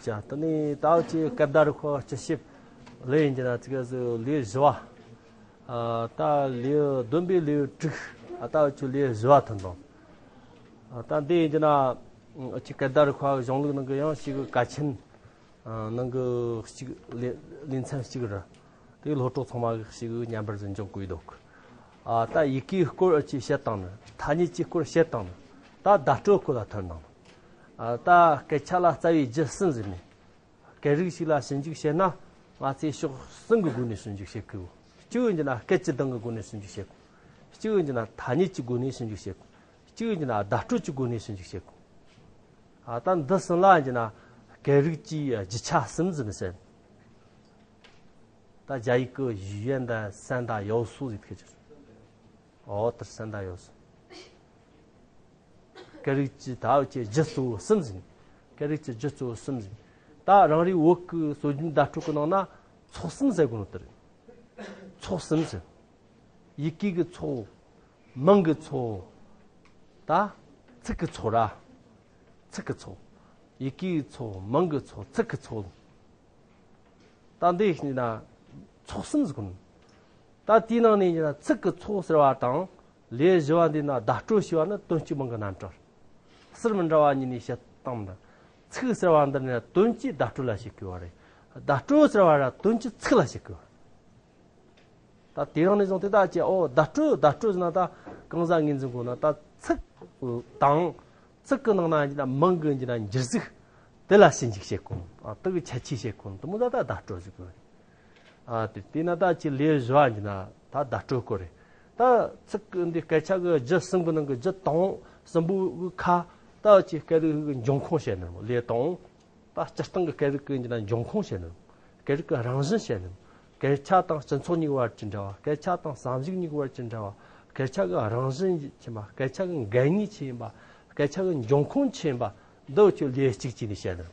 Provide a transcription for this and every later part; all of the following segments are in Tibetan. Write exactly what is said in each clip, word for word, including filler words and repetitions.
ཅག་དེ་ནས་ད་འུ་ཅག་སྐད་བརྡ་རིག་པ་སྤྱི་ཞིབ་ལས་ཡིན་གྱི་ན་ཚིག་ག་ཟུ་ལས་བཞི་བ། ཨ་ད་ལས་བདུན་པའི་ལས་དྲུག་ཨ་ད་འུ་ཅག་ལས་བཞི་བ་ཐོན་དང་། ཨ་ད་འདི་ཡིན་གྱི་ན་འུ་ཅག་སྐད་བརྡ་རིག་པ་གཞུང་ལུགས་ནང་གི་ཡང་ཞིག་གལ་ཆེན་ནང་གི་གཅིག་ལས་ལས་ཚན་གཅིག་རེད། དེ་སློབ་གྲོགས་ཚང་མ་གི་ཞིག་མཉམ་པར་ཟིན་འཇོག་དགོས་འདུག་ཨ་ད་ཡི་གེའི་སྐོར་འུ་ཅག་བཤད་དང་ནི་ཐ་སྙད་ཀྱི་སྐོར་བཤད་དང་ནི་ད་བརྡ་སྤྲོད་སྐོར་ལ་ཐོན་དང་། ཨ་ད་སྐད་ཆ་ལ་རྩ་བའི་རྒྱུ་གསུམ་ཟིན་ནས། སྐད་རིགས་ཤིག་ལ་ཞིབ་འཇུག་བྱེད་ན་ང་ཚོས་ཕྱོགས་གསུམ་གྱི་སྒོ་ནས་ཞིབ་འཇུག་བྱེད་དགོས། གཅིག་ཡིན་གྱི་ན་སྐད་ཀྱི་གདངས་ཀྱི་སྒོ་ནས་ཞིབ་འཇུག་བྱེད་དགོས། གཅིག་ཡིན་གྱི་ན་ཐ་སྙད་ཀྱི་སྒོ་ནས་ཞིབ་འཇུག་བྱེད་དགོས། གཅིག་ཡིན་གྱི་ན་བརྡ་སྤྲོད་ཀྱི་སྒོ་ནས་ཞིབ་འཇུག་བྱེད་དགོས། ཨ་ད་འདི་གསུམ་ལ་ཡིན་གྱི་ན་སྐད་རིགས་ཀྱི་རྒྱུ་ཆ་གསུམ་ཟིན་ཟེར། ད་རྒྱ་ཡིག་གི་语言的三大要素 ཟེར་ཐུག་ཅིག་ཨོ་ལྟར་三大要素། སྐད་རིགས་ཀྱི་ད་འུ་ཅག་རྒྱུ་གཙོ་བོ་གསུམ་ཟིན། སྐད་རིགས་ཀྱི་རྒྱུ་གཙོ་བོ་གསུམ་ཟིན། ད་རང་རེའི་བོད་ཀྱི་སྲོལ་རྒྱུན་བརྡ་སྤྲོད་ཀྱི་ནང་ན་ཚོགས་གསུམ་ཟེར་གོ་ནོ་དེ་རེད། ཚོགས་གསུམ་ཟེར། ཡི་གེ་གི་ཚོགས། མིང་གི་ཚོགས། ད་ཚིག་གི་ཚོགས་ར། ཚིག་གི་ཚོགས། ཡི་གེ་གི་ཚོགས། མིང་གི་ཚོགས། ཚིག་གི་ཚོགས། ད་འདི་ཡིན་ན་ཚོགས་གསུམ་ཟེར་གོ་ནོ། ད་དེའི་ནང་ནས་ཡིན་ན་ཚིག་གི་ཚོགས་ཟེར་བ་དང་ལས་བཞི་བ་འདི་ན་བརྡ་སྤྲོད་ཞེས་པ་ནི་དོན་གཅིག་མིང་གི་རྣམ་གྲངས། ཟུར་མི་འདྲ་བ་གཉིས་ནས་བཤད་སྟངས་འདི། ཚིག་ཟེར་བ་འདི་ནི་དོན་གཅིག་བརྡ་སྤྲོད་ལ་བྱེད་དགོས་པ་རེད། བརྡ་སྤྲོད་ཟེར་བ་ར་དོན་གཅིག་ཚིག་ལ་བྱེད་དགོས་པ་རེད། ད་དེ་རིང་ནས་བཟུང་སྟེ་ད་ཅི་ཨོ་བརྡ་སྤྲོད་བརྡ་སྤྲོད་ཟེར་ན་ད་གང་ཟག་ངོས་འཛིན་དགོས་ན་ད་ཚིག་དང་། ཚིག་གི་ནང་ན་ཡིན་ན་མིང་གི་ཡིན་ན་འགྱུར་གཟུགས་དེ་ལ་ཞིབ་འཇུག་བྱེད་དགོས། ཨ་དེ་གི་ཁྱད་ཆོས་བཤད་དགོས་དེ་མོ་ད་ད་བརྡ་སྤྲོད་ཟེར་དགོས། ཨ་དེ་དེས་ན་ད་ཅི་ལས་བཞི་བ་ཡིན་ན་ད་བརྡ་སྤྲོད་སྐོར་རེད། ད་ཚིག་གི་འདི་སྐད་ཆ་གི་རྒྱུ་གསུམ་གི་ནང་གི་རྒྱུ་དང་གསུམ་པོ་གི་ཁ་ད་ཅི་སྐད་རིགས་གི་འབྱུང་ཁུངས་བཤད་ནི་རེད་མོ་ལས་དང་། ད་སྤྱིར་བཏང་གི་སྐད་རིགས་ཀྱི་འབྱུང་ཁུངས་བཤད་ནི། སྐད་རིགས་ཀྱི་རང་བཞིན་བཤད་ནི། སྐད་ཆ་དང་སྤྱི་ཚོགས་གཉིས་བར་གྱི་འབྲེལ་བ། སྐད་ཆ་དང་བསམ་གཞིག་གཉིས་བར་གྱི་འབྲེལ་བ། སྐད་ཆ་གི་རང་བཞིན་ཆེན་པ། སྐད་ཆ་གི་འགན་ནུས་ཆེ་ཡིན་པ། སྐད་ཆ་གི་འབྱུང་ཁུངས་ཆེ་ཡིན་པ། འདི་ཆོ་ལས་གཅིག་བྱས་ནས་བཤད་ནི།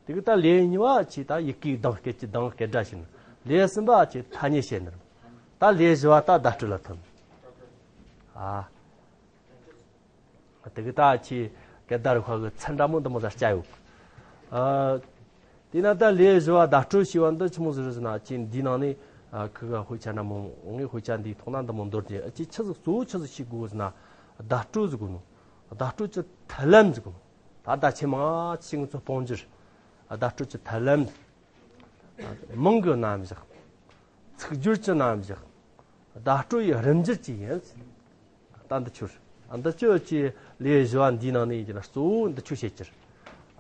དེ་གི་ད་ལས་གཉིས་པ་ཆེ་ད་ཡི་གེའི་གདངས་སྐད་ཀྱི་གདངས་སྐད་སྒྲ་བཤད་ནི། ལས་གསུམ་པ་ཆེ་ཐ་སྙད་བཤད་ནི། ད་ལས་བཞི་བ་ད་བརྡ་སྤྲོད་ལ་ཐོན། ཨ། དེ་གི་ད་ཁྱེད་སྐད་བརྡ་རིག་པ་གི་ཚན་འདྲ་མོ་འདི་མོ་ཟ་བྱ་ཡོད། ཨ། དེས་ན་ད་ལས་བཞི་བ་བརྡ་སྤྲོད་ཞེས་པ་འདི་ཆི་མོ་ཟིག་རེད་ཟེར་ན་ཁྱེད་འདིའི་ནང་ནས་ཨ་ཁི་ག་དཔེ་ཆ་འདྲ་མོ་ངས་དཔེ་ཆ་འདིའི་ཐོག་ན་འདི་མོ་འདོར་ཏེ་ཨ་ཁྱེད་ཆི་ཟིག་གཙོ་བོ་ཆི་ཟིག་ཤེས་དགོས་ཟེར་ན་བརྡ་སྤྲོད་ཟེར་གོ་ནོ། བརྡ་སྤྲོད་ཀྱི་ཐབས་ལམ་ཟེར་གོ་ནོ། ད་བརྡ་ཆད་མང་ཆེ་ང་ཚོ་སྤོང་རྒྱུར་བརྡ་སྤྲོད་ཀྱི་ཐབས་ལམ། མིང་གི་རྣམ་གཞག་ཚིག་སྦྱོར་གྱི་རྣམ་གཞག་བརྡ་སྤྲོད་ཡི་རིམ་འགྱུར་བཅས་ཡིན། ད་འདི་ཆོར། འདི་ཆོ་ཀྱི་ལས་བཞི་བ་འདིའི་ནང་ནས་ཡིན་གྱི་ན་གཙོ་བོ་འདི་ཆོ་བཤད་ཀྱི་རེད།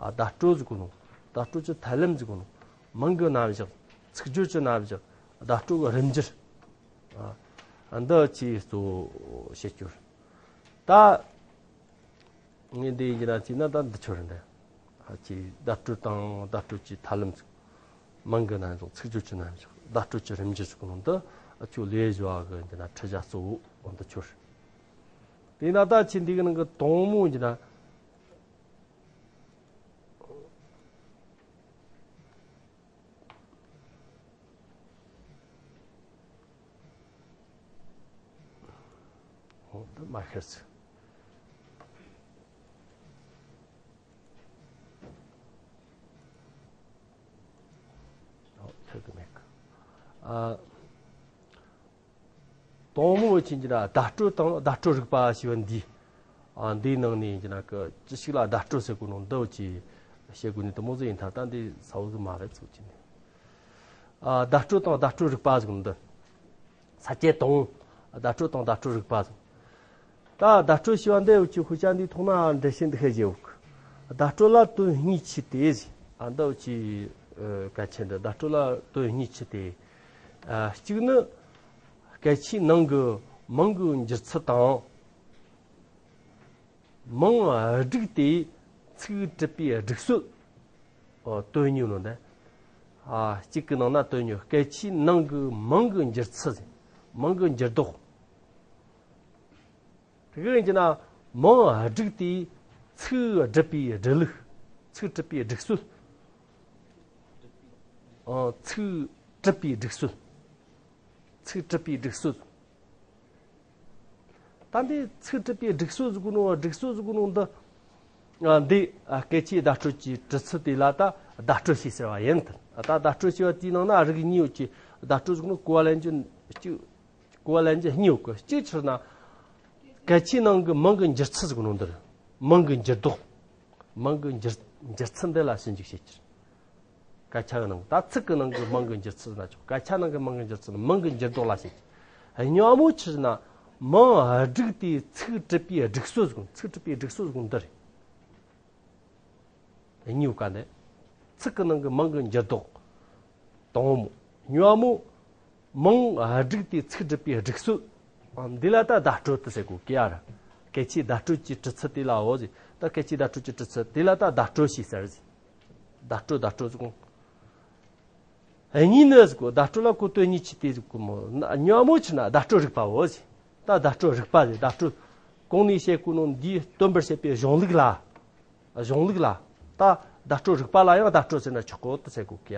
བརྡ་སྤྲོད་ཟེར་གོ་ནོ། བརྡ་སྤྲོད་ཀྱི་ཐབས་ལམ་ཟེར་གོ་ནོ། མིང་གི་རྣམ་གཞག་ཚིག་སྦྱོར་གྱི་རྣམ་གཞག་བརྡ་སྤྲོད་ཀྱི་རིམ་འགྱུར། འདི་ཆོ་གཙོ་བོ་བཤད་ཀྱི་རེད། ད། ངས་འདི་ཡིན་གྱི་ན་ཅིག་ན་ད་འདི་ཆོ་རེད་འདི། ཧ་ཅི་བརྡ་སྤྲོད་དང་བརྡ་སྤྲོད་ཀྱི་ཐབས་ལམ་ཟིག་མིང་གི་རྣམ་གཞག་ཚིག་སྦྱོར་གྱི་རྣམ་གཞག་བརྡ་སྤྲོད་ཀྱི་རིམ་འགྱུར་ཟེར་གོ་ནོ་འདི་ཨ་ཆོ་ལས་བཞི་བ་གི་འདི་ན་ཁྲིད་བྱ་གཙོ་བོ་འདི་ཆོ་རེད། དེས་ན་ད་ཅི་འདི་གི་ནང་གི་དང་མོ་ཡིན་གྱི་ན། འོ་ད་མ་ཤེས་ཚེ། འོ་ཐེག་གི་མེད་གི། ཨ། དང་མོ་བོ་ཆེན་གྱི་ན་བརྡ་སྤྲོད་དང་བརྡ་སྤྲོད་རིག་པ་ཞེས་པ་འདི། ཨ་འདིའི་ནང་ནས་ཡིན་གྱི་ན་ཀི་ཅི་ཞིག་ལ་བརྡ་སྤྲོད་ཟེར་གོ་ནོ་འདི་བོ་ཅི་བཤད་དགོས་ནི་དེ་མོ་ཟིག་ཡིན་ཐ་ད་འདི་ས་བོ་ཟིག་མ་རེད་ཚུགས་ཀྱི་ནི། ཨ་བརྡ་སྤྲོད་དང་བརྡ་སྤྲོད་རིག་པ་ཟེར་གོ་ནོ་འདི། ས་བཅད་དང་བོ། བརྡ་སྤྲོད་དང་བརྡ་སྤྲོད་རིག་པ་ཟེར། ད་བརྡ་སྤྲོད་ཞེས་པ་འདི་བོ་ཅི་དཔེ་ཆ་འདིའི་ཐོག་ན་འགྲེལ་བཤད་འདི་ཤེས་རྒྱུ་ཡོད་གི། བརྡ་སྤྲོད་ལ་དོན་གཉིས་ཆེ་སྟེ་ཟེར། ཨ་འདི་བོ་ཅི་ཨ་གལ་ཆེན་འདི་བརྡ་སྤྲོད་ལ་དོན་གཉིས་ཆེ་སྟེ། ཨ་གཅིག་ནི། སྐད་ཆའི་ནང་གི་མིང་གི་འགྱུར་ཚུལ་དང་། མིང་བསྒྲིགས་ཏེ་ཚིག་གྲུབ་པའི་སྒྲིག་སྲོལ། ཨོ་དོན་གཉིས་ནོ་འདི། ཨ་གཅིག་གི་ནང་ན་དོན་གཉིས། སྐད་ཆའི་ནང་གི་མིང་གི་འགྱུར་ཚུལ། མིང་གི་འགྱུར་ལྡོག་དེ་གི་ཡིན་གྱི་ན་མིང་བསྒྲིགས་ཏེ་ཚིག་སྒྲུབ་པའི་སྒྲུབ་ལུགས། ཚིག་གྲུབ་པའི་སྒྲིག་སྲོལ། ཨ་ཚིག་གྲུབ་པའི་སྒྲིག་སྲོལ། ཚིག་གྲུབ་པའི་སྒྲིག་སྲོལ། ད་འདི་ཚིག་གྲུབ་པའི་སྒྲིག་སྲོལ་ཟེར་གོ་ནོ་སྒྲིག་སྲོལ་ཟེར་གོ་ནོ་འདི། འདི་སྐད་ཆའི་བརྡ་སྤྲོད་ཀྱི་གྲུབ་ཚུལ་དེ་ལ་ད་བརྡ་སྤྲོད་ཞེས་ཟེར་བ་ཡིན། ད་བརྡ་སྤྲོད་ཞེས་པ་དེའི་ནང་ན་རིགས་གཉིས་ཡོད་ཀྱི། བརྡ་སྤྲོད་ཟེར་ནི་གོ་བ་ལེན་རྒྱུ་གཅིག་གོ་བ་ལེན་རྒྱུ་གཉིས་ཡོད་གི། གཅིག་ཕྱིར་ན་སྐད་ཆའི་ནང་གི་མིང་གི་འགྱུར་ཚུལ་ཟེར་ནོ་འདིར། མིང་གི་འགྱུར་ལྡོག་མིང་གི་འགྱུར་འགྱུར་ཚུལ་འདི་ལ་ཞིབ་འཇུག་བྱེད་ཀྱི། སྐད་ཆ་གི་ནང་ད་ཚིག་གི་ནང་གི་མིང་གི་འགྱུར་ཚུལ་ན་ཆོག་སྐད་ཆ་ནང་གི་མིང་གི་འགྱུར་ཚུལ། མིང་གི་འགྱུར་ལྡོག་ལ་ཞིབ་འཇུག་སྙན་མོ་ཕྱིར་ན་མིང་བསྒྲིགས་ཏེ་ཚིག་གྲུབ་པའི་སྒྲིག་སྲོལ་ཟེར། ཚིག་གྲུབ་པའི་སྒྲིག་སྲོལ་ཟེར་འདི་རེད། གཉིས་ཀ་ནས། ཚིག་གི་ནང་གི་མིང་གི་འགྱུར་ལྡོག་དང་པོ། གཉིས་པ། མིང་བསྒྲིགས་ཏེ་ཚིག་སྒྲུབ་པའི་སྒྲིག་སྲོལ། འདི་ལ་ད་བརྡ་སྤྲོད་དུ་ཟེར་གོ་གི་ཡ་ར། སྐད་ཆའི་བརྡ་སྤྲོད་ཀྱི་གྲུབ་ཚུལ་དེ་ལའོ་ཟེར། ད་སྐད་ཆའི་བརྡ་སྤྲོད་ཀྱི་གྲུབ་ཚུལ་དེ་ལ་ད་བརྡ་སྤྲོད་ཞེས་ཟེར་ཟེར། བརྡ་སྤྲོད་བརྡ་སྤྲོད་ཟེར་གོ། གཉིས་ནི་ཟེར་གོ། བརྡ་སྤྲོད་ལ་གོ་དོན་གཉིས་ཀྱི་དེ་ཟེར་གོ་མོ། གཉིས་པ་ཕྱིར་ན་བརྡ་སྤྲོད་རིག་པའོ་ཟེར། ད་བརྡ་སྤྲོད་རིག་པ་ཟེར། བརྡ་སྤྲོད་གོང་ནས་བཤད་གོ་ནོ་འདིས་སྟོན་པར་བྱེད་པའི་གཞུང་ལུགས་ལ། གཞུང་ལུགས་ལ། ད་བརྡ་སྤྲོད་རིག་པ་ལ་ཡང་བརྡ་སྤྲོད་ཟེར་ན་ཆོག་གོ་དུ་ཟེར་གོ་གི་ཡ།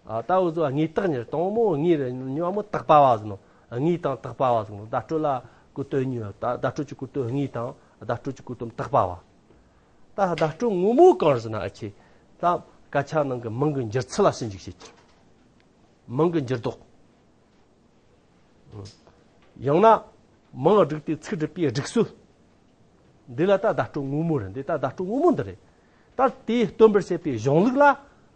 ཨ། ད་འུ་ཚོ་དངོས་བཏགས་གཉིས་རེད། དང་པོ་དངོས་རེད། གཉིས་པ་བཏགས་པ་བ་ཟེར་ནོ། དངོས་དང་བཏགས་པ་བ་ཟེར་ནོ། བརྡ་སྤྲོད་ལ་གོ་དོན་གཉིས་ཡོད། ད་བརྡ་སྤྲོད་ཀྱི་གོ་དོན་དངོས་དང་། བརྡ་སྤྲོད་ཀྱི་གོ་དོན་བཏགས་པ་བ། ད་བརྡ་སྤྲོད་ངོ་མ་གང་རེད་ཟེར་ན། ཨ་ཆེ། ད་སྐད་ཆ་ནང་གི་མིང་གི་འགྱུར་ཚུལ་ལ་ཞིབ་འཇུག་བྱེད་ཀྱི། མིང་གི་འགྱུར་ལྡོག་ཡང་ན་མིང་བསྒྲིགས་ཏེ་ཚིག་སྒྲུབ་པའི་སྒྲིག་སྲོལ། འདི་ལ་ད་བརྡ་སྤྲོད་ངོ་མ་རེད། འདི་ད་བརྡ་སྤྲོད་ངོ་མ་འདི་རེད། ད་དེ་སྟོན་པར་བྱེད་པའི་གཞུང་ལུགས་ལ་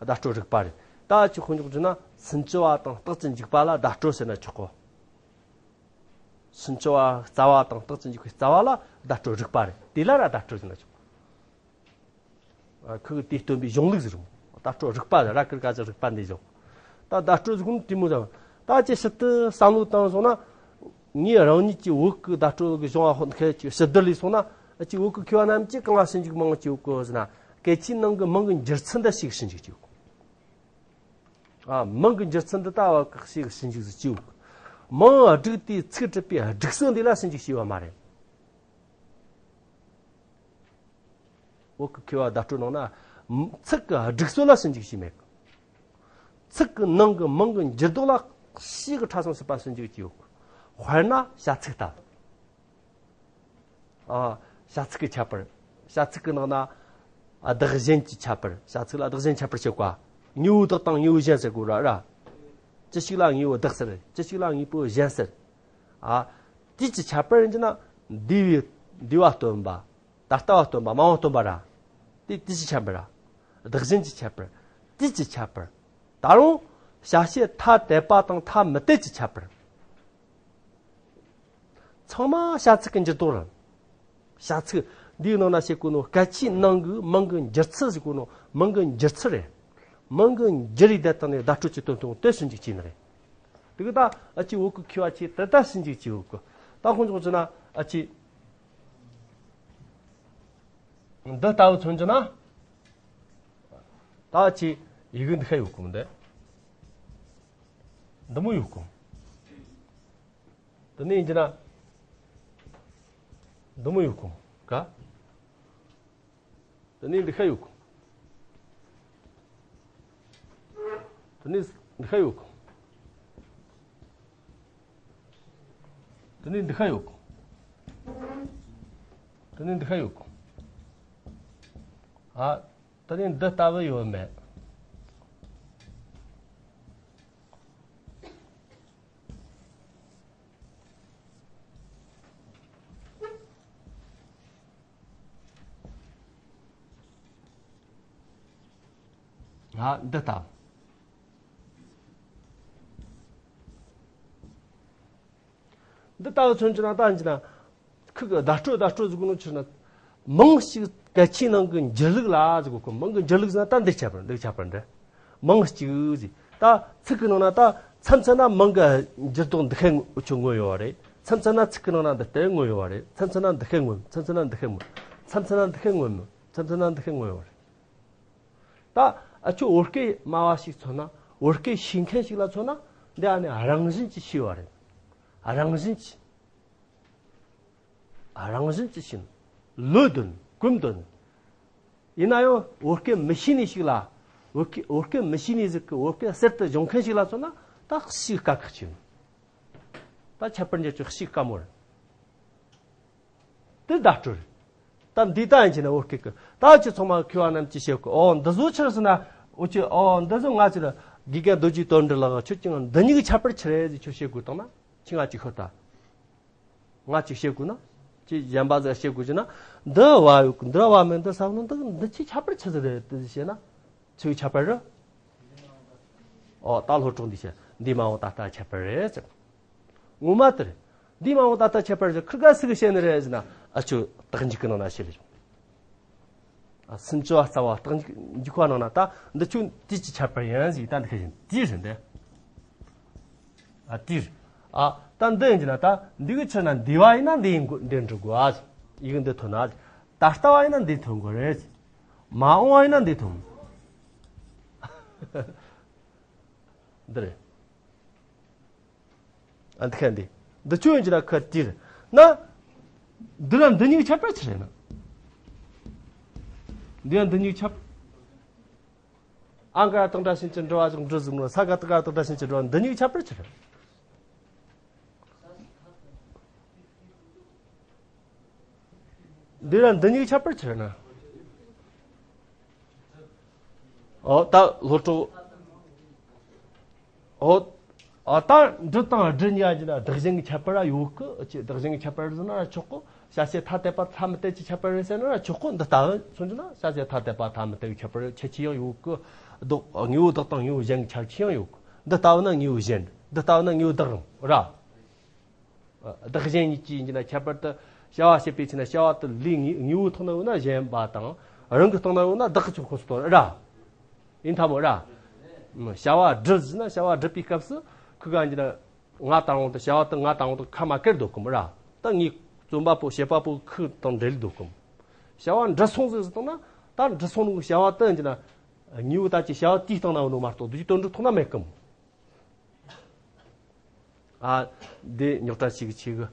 བརྡ་སྤྲོད་རིག་པ་རེད། ད་ཅི་ཁོ་འཇོག་བྱས་ན་སུན་ཅི་བ་དང་རྟགས་ཅན་འཇུག་པ་ལ་བརྡ་སྤྲོད་ཟེར་ན་ཆོག་གོ། སུན་ཅི་བ་རྩ་བ་དང་རྟགས་ཅན་འཇུག་པའི་རྩ་བ་ལ་བརྡ་སྤྲོད་རིག་པ་རེད། དེ་ལ་ར་བརྡ་སྤྲོད་ཟེར་ན་ཆོག་ཁོ་གི་དེ་སྟོན་པའི་གཞུང་ལུགས་ཟེར་རུང་། བརྡ་སྤྲོད་རིག་པ་ཟེར། ར་ཀིར་ཀ་ཟེར་རིག་པ་འདི་བཞག་ད་བརྡ་སྤྲོད་ཟེར་གོ་ནོ་དེ་མོ་ཟེར། ད་ཅི་ཕྱིར་དུ་བསམ་བློ་བཏང་སོང་ན། ངས་རང་ཉིད་ཀྱི་བོད་ཀྱི་བརྡ་སྤྲོད་ཀྱི་གཞུང་བ་ཧོན་ཁེ་ཅིག་ཕྱི་བསྡུར་ལས་སོང་ན། ཅི་བོད་ཀྱི་མཁས་པ་རྣམས་ཀྱིས་གང་ལ་ཞིབ་འཇུག་མང་ཅིག་ཡོད་གི་ཟེར་ན། སྐད་ཆའི་ནང་གི་མིང་གི་འགྱུར་ཚུལ་འདི་ཞིག་ཞིབ་འཇུག་ཅིག་ཨ། མིང་གི་འགྱུར་ཚུལ་འདི་ལྟ་བ་ཞིག་ཞིབ་འཇུག་ཅིག་མིང་བསྒྲིགས་ཏེ་ཚིག་གྲུབ་པའི་སྒྲིག་སྲོལ་འདི་ལ་ཞིབ་འཇུག་བྱས་པ་མ་རེད། བོད་ཀྱི་མཁས་པ་བརྡ་སྤྲོད་ནང་ན་ཚིག་གི་སྒྲིག་སྲོལ་ལ་ཞིབ་འཇུག་བྱས་མེད། ཚིག་གི་ནང་གི་མིང་གི་འགྱུར་ལྡོག་ལ་ཞིབ་གི་ཕྲ་ཞིབ་པ་ཞིབ་འཇུག་བྱས་ཡོད། དཔེར་ན་བྱ་ཚིག་ལྟ། ཨ། བྱ་ཚིག་གི་ཁྱད་པར། བྱ་ཚིག་གི་ནང་ན་བདག་གཞན་གྱི་ཁྱད་པར། བྱ་ཚིག་ལ་བདག་གཞན་ཁྱད་པར་བྱེད་གོ། དངོས་པོ་བདག་དང་དངོས་པོ་གཞན་ཟེར་གོ་ར་ར། ཅི་ཞིག་ལ་དངོས་པོ་བདག་ཟེར། ཅི་ཞིག་ལ་དངོས་པོ་གཞན་ཟེར། ཨ། དེ་ཅི་ཁྱད་པར་ཡིན་ན། འདས་པའི་འདས་པ་སྟོན་པ། ད་ལྟ་བ་སྟོན་པ། སྨྲ་བ་སྟོན་པ་ར། དེ་དེ་ཅི་ཁྱད་པར་ར། བདག་གཞན་གྱི་ཁྱད་པར། དེ་ཅི་ཁྱད་པར། ད་རུང་བྱ་བྱེད་ཐ་དད་པ་དང་ཐ་མི་དད་ཀྱི་ཁྱད་པར། ཚང་མ་བྱ་ཚིག་གི་འགྱུར་ལྡོག་རེད། བྱ་ཚིག་འདིའི་ནང་ན་བཤད་གོ་ནོ་སྐད་ཆའི་ནང་གི་མིང་གི་འགྱུར་ཚུལ་ཟེར་གོ་ནོ། མིང་གི་འགྱུར་ཚུལ་རེད། མིང་གི་འགྱུར་བའི་ལྡན་སྟངས་ནས་བརྡ་སྤྲོད་ཀྱི་དོན་སྟོང་དེ་ཞིབ་འཇུག་བྱས་ནི་རེད། དེ་གི་ད་ཨ་ཅི་བོད་ཀྱི་མཁས་པ་ཆེ་དེ་ད་ཞིབ་འཇུག་བྱས་ཡོད་གི། ད་ཁོང་ཚོ་ཚོ་ན་ཨ་ཅི་འདི་ལྟ་བུ་མཚོན་རྒྱུ་ན། ད་ཨ་ཅི་ཡི་གེ་འདི་ཤ་ཡོད་གོ་མི་འདི། འདི་མོ་ཡོད་གོ། དེ་ནས་ཡིན་གྱི་ན། འདི་མོ་ཡོད་གོ། ག་དེ་ནས་འདི་ཤ་ཡོད་གོ། དེ་ནས་འདི་ཤ་ཡོད་གོ། དེ་ནས་འདི་ཤ་ཡོད་གོ། དེ་ནས་འདི་ཤ་ཡོད་གོ། ཨ། དེ་ནས་འདི་ལྟ་བུ་ཡོད་མེད། ང་འདི་ལྟ། འདི་ལྟ་བུ་མཚོན་རྒྱུ་ན་ད་ཡིན་གྱི་ན། ཁོ་གི་བརྡ་སྤྲོད་བརྡ་སྤྲོད་ཟེར་གོ་ནོ་ཕྱིར་ན། མིང་གཅིག་སྐད་ཆའི་ནང་གི་འགྱུར་ལུགས་ལ་ཟེར་གོ་གི། མིང་གི་འགྱུར་ལུགས་ཟེར་ན་ད་འདི་ཁྱད་པར་འདི་ཁྱད་པར་འདི། མིང་གཅིག་ཟེར། ད་ཚིག་གི་ནང་ན་ད་མཚམས་མཚམས་ན་མིང་གི་འགྱུར་ལྡོག་འདི་ཁའི་ཆོ་མངོན་ཡོད་པ་རེད། མཚམས་མཚམས་ན་ཚིག་གི་ནང་ན་འདི་ལྟར་མངོན་ཡོད་པ་རེད། མཚམས་མཚམས་ན་འདི་ཁའི་མངོན། མཚམས་མཚམས་ན་འདི་ཁའི་མངོན། མཚམས་མཚམས་ན་འདི་ཁའི་མངོན་མོད། མཚམས་མཚམས་ན་འདི་ཁའི་མངོན་ཡོད་པ་རེད། ད་ཨ་ཆོ་བོད་སྐད་སྨྲ་བ་ཞིག་མཚོན་ན། བོད་སྐད་ཤེས་མཁན་ཞིག་ལ་མཚོན་ན། འདི་ཨ་ནི་རང་བཞིན་གྱིས་ཤེས་པ་རེད། རང་བཞིན་གྱིས། རང་བཞིན་གྱིས་ཤེས། བློས་འདོན། གོམས་འདོན། ཡིན་ན་ཡང་བོད་སྐད་མི་ཤེས་ནི་ཞིག་ལ། བོད་སྐད་བོད་སྐད་མི་ཤེས་ནི་ཟིག་གིས་བོད་སྐད་གསར་དུ་སྦྱོང་མཁན་ཞིག་ལ་མཚོན་ན། ད་ཞིབ་དཀའ་ཁག་ཆེ། ད་ཁྱད་པར་འབྱེད་ཆོག་ཞིབ་དཀའ་མོ་རེད། དེ་བརྡ་སྤྲོད་རེད། ད་འདི་ལྟ་ཡིན་གྱི་ན་བོད་སྐད་ཀྱི་ད་ཁྱོད་ཚང་མ་མཁས་པ་རྣམས་ཀྱིས་བཤད་དགོས། ཨོ་འདི་བཟོ་ཕྱིར་ཟེར་ན། འོ་ཁྱོད་ཨོ་འདི་བཟོ་ང་ཚོ་ལ་དགེ་རྒན་རྡོ་རྗེ་དོན་འགྲུབ་ལགས་ཁྱོད་ཀྱང་འདི་གཉིས་ཀྱི་ཁྱད་པར་ཆི་རེད་ཟེར་ཁྱོད་བཤད་དགོས་བཏང་ན་ཁྱོད་ང་ཅིག་ཤོད་ད། ང་ཅིག་བཤད་དགོས་ན། ཅིག་གཞན་པ་ཟིག་བཤད་དགོས་ཀྱི་ན། འདི་བ་ཡོད་གི་འདི་བ་མིན་འདི་ས་ནི་འདི་འདི་ཆི་ཁྱད་པར་ཆི་ཟིག་རེད་དེ་བཤད་ན། ཆི་ཁྱད་པར་རེད། ཨོ་ད་སློབ་གྲོགས་འདི་བཤད་འདི་མ་འོངས་ད་ལྟ་ཁྱད་པར་རེད་ཟེར། ངོ་མ་དེ་རེད། འདི་མ་འོངས་ད་ལྟ་ཁྱད་པར་ཟེར་ཁིར་ག་སུ་གི་བཤད་ནི་རེད་ཟེར་ན། ཨ་ཆོ་རྟགས་འཇུག་གི་ནང་ན་བཤད་ལེ། ཨ་སུམ་ཅུ་པ་རྩ་བ་རྟགས་འཇུག་འཇུག་པ་ནང་ན་ད་འདི་ཆོ་དུས་ཀྱི་ཁྱད་པར་ཡིན་ཟེར་ད་འདི་ཁ་བཞིན་དུས་རེད་འདི། ཨ་དུས། ཨ་ད་འདི་ཡིན་གྱི་ན་ད་འདི་གི་ཕྱིར་ན་འདི་བ་ཡིན་ན་འདི་ཡིན་དགོས་འདི་འགྲུབ་དགོས། ཨ་ཡིག་འདི་ཐོན་ན། ད་ལྟ་བ་ཡིན་ན་འདི་ཐོན་དགོས་རེད། མ་འོངས་པ་ཡིན་ན་འདི་ཐོན། འདི་རེད། ཨ་འདི་ཁ་འདི། འདི་ཆོ་ཡིན་གྱི་ན་ཁ་དེ་རེད་ན། འདི་ལ་འདི་གཉིས་ཁྱད་པར་ཆི་རེད་ན། འདི་ལ་འདི་གཉིས་ཁྱད་པར། ཨ་ག་དང་སྒྲ་གཞན་གྱི་འགྲོ་བ་ཞིག་འགྲོ་ཟིག་མོ་ས་ག་དང་ག་དང་སྒྲ་གཞན་གྱི་འགྲོ་བ་འདི་གཉིས་ཁྱད་པར་ཆི་རེད། འདི་ར་འདི་གཉིས་ཁྱད་པར་ཆི་རེད་ན། ཨོ་ད་སློབ་གྲོགས། ཨོ། ཨ་ད་འབྲུ་དང་སྒྲུ་གཉིས་ཀྱི་ན་བདག་གཞན་གྱི་ཁྱད་པར་ར་ཡོད་གི་ཅི་བདག་གཞན་གྱི་ཁྱད་པར་ཟེར་ན་ར་ཆོག་གི་བྱ་བྱེད་ཐ་དད་པ་ཐ་མི་དད་ཀྱི་ཁྱད་པར་རེད་ཟེར་ན་ར་ཆོག་གི་འདི་ལྟ་བུ་མཚོན་རྒྱུ་ན་བྱ་བྱེད་ཐ་དད་པ་ཐ་མི་དད་ཀྱི་ཁྱད་པར་ཁྱད་ཆོས་ཡང་ཡོད་གི་བདག་དངོས་པོ་བདག་དང་དངོས་པོ་གཞན་གྱི་ཁྱད་ཆོས་ཡང་ཡོད་གི་འདི་ལྟ་བུ་ན་དངོས་པོ་གཞན་འདི་ལྟ་བུ་ན་དངོས་པོ་བདག་རང་ར། བདག་གཞན་གཉིས་ཀྱི་ཡིན་གྱི་ན་ཁྱད་པར་དུ་བྱ་བ་བྱེད་པའི་ཚེ་ན་བྱ་བ་དེ་ལས་དངོས་དངོས་པོའི་ཐོག་ན་ཡོད་ན་གཞན་པ་དང་རང་གི་སྟེང་ན་ཡོད་ན་བདག་གི་ཆོག་ཁོ་སོ་དོན་ར། ཡིན་ཐ་མོ་ར། བྱ་བ་སྒྲུབ་ཟེར་ན་བྱ་བ་སྒྲུབ་པའི་སྐབས་སུ་ཁུ་ག་ཡིན་གྱི་ན་ང་དང་དུ་བྱ་བ་དེ་ང་དང་དུ་ཁ་མ་ཁེར་འདུག་གམ་ར། ད་ངའི་རྩོམ་པ་པོ་བྱེད་པ་པོ་ཁུ་དང་འབྲེལ་འདུག་གམ། བྱ་བ་འགྲུབ་སོང་ཟེར་ཟེར་བཏང་ན་ད་འགྲུབ་སོང་ནོ་བྱ་བ་དེ་ཡིན་གྱི་ན་དངོས་པོ་ད་ཀྱི་བྱ་བ་དེའི་སྟེང་ན་ཡོད་ནོ་མ་གཏོགས་དུ་ཀྱི་དོན་འགྲུབ་ཐོག་ན་མེད་གམ། ཨ། འདི་རྙོག་དྲ་ཞིག་ཆེ་གི།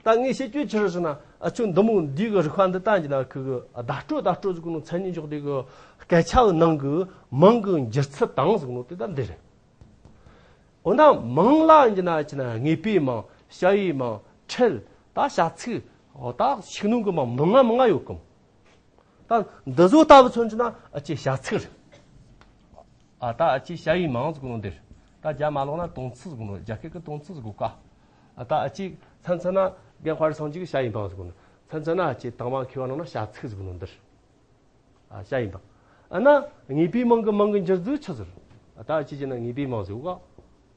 ད་ངས་བཤད་རྒྱུ་ཅི་རེད་ཟེར་ན་ཨ་ཆོ་འདི་མོ་འདི་གི་རིག་པ་འདི་ལྟ་ཡིན་ན་ཁུ་གི་བརྡ་སྤྲོད་བརྡ་སྤྲོད་ཟེར་གོ་ནོ་མཚན་ཉིད་འཇོག་འདི་གི་སྐད་ཆ་གི་ནང་གི་མིང་གི་འགྱུར་ཚུལ་དང་ཟེར་གོ་ནོ་དེ་ད་འདི་རེད། འོ་ན་མིང་ལ་ཡིན་ན་ཅི་ན་དངོས་པོའི་མིང་བྱ་བའི་མིང་ཁྲིད་ད་བྱ་ཚིག་འོ་ད་ཤུགས་སྣོན་གི་མིང་མང་ང་མང་ང་ཡོད་གམ། ད་འདི་བཟོ་ལྟ་བུ་མཚོན་རྒྱུ་ན་ཨ་ཅེ་བྱ་ཚིག་རེད། ཨ་ད་ཨ་ཅེ་བྱ་བའི་མིང་ཟེར་གོ་ནོ་འདིར། ད་རྒྱ་མ་ལོག་ན་动词ཟེར་གོ་ནོ་རྒྱ་སྐད་ཀྱི་动词ཟེར་གོ་ཀ་ཨ་ད་ཨ་ཅེ་མཚན་མཚན་ན་རྒན་དཔལ་རི་སངས་རྒྱས་ཀྱི་བྱ་བའི་མིང་ཟེར་གོ་ནོ། མཚན་མཚན་ན་ཨ་ཅེ་དང་མ་མཁས་པ་ནང་ན་བྱ་ཚིག་ཟེར་གོ་ནོ་འདིར། ཨ་བྱ་བའི་མིང་། ཨ་ན་དངོས་པོའི་མིང་གི་མིང་གི་འགྱུར་ཚུལ་ཆི་ཟེར། ཨ་ད་ཨ་ཅེ་ཅེ་ན་དངོས་པོའི་མིང་ཟེར་གོ་ཀ་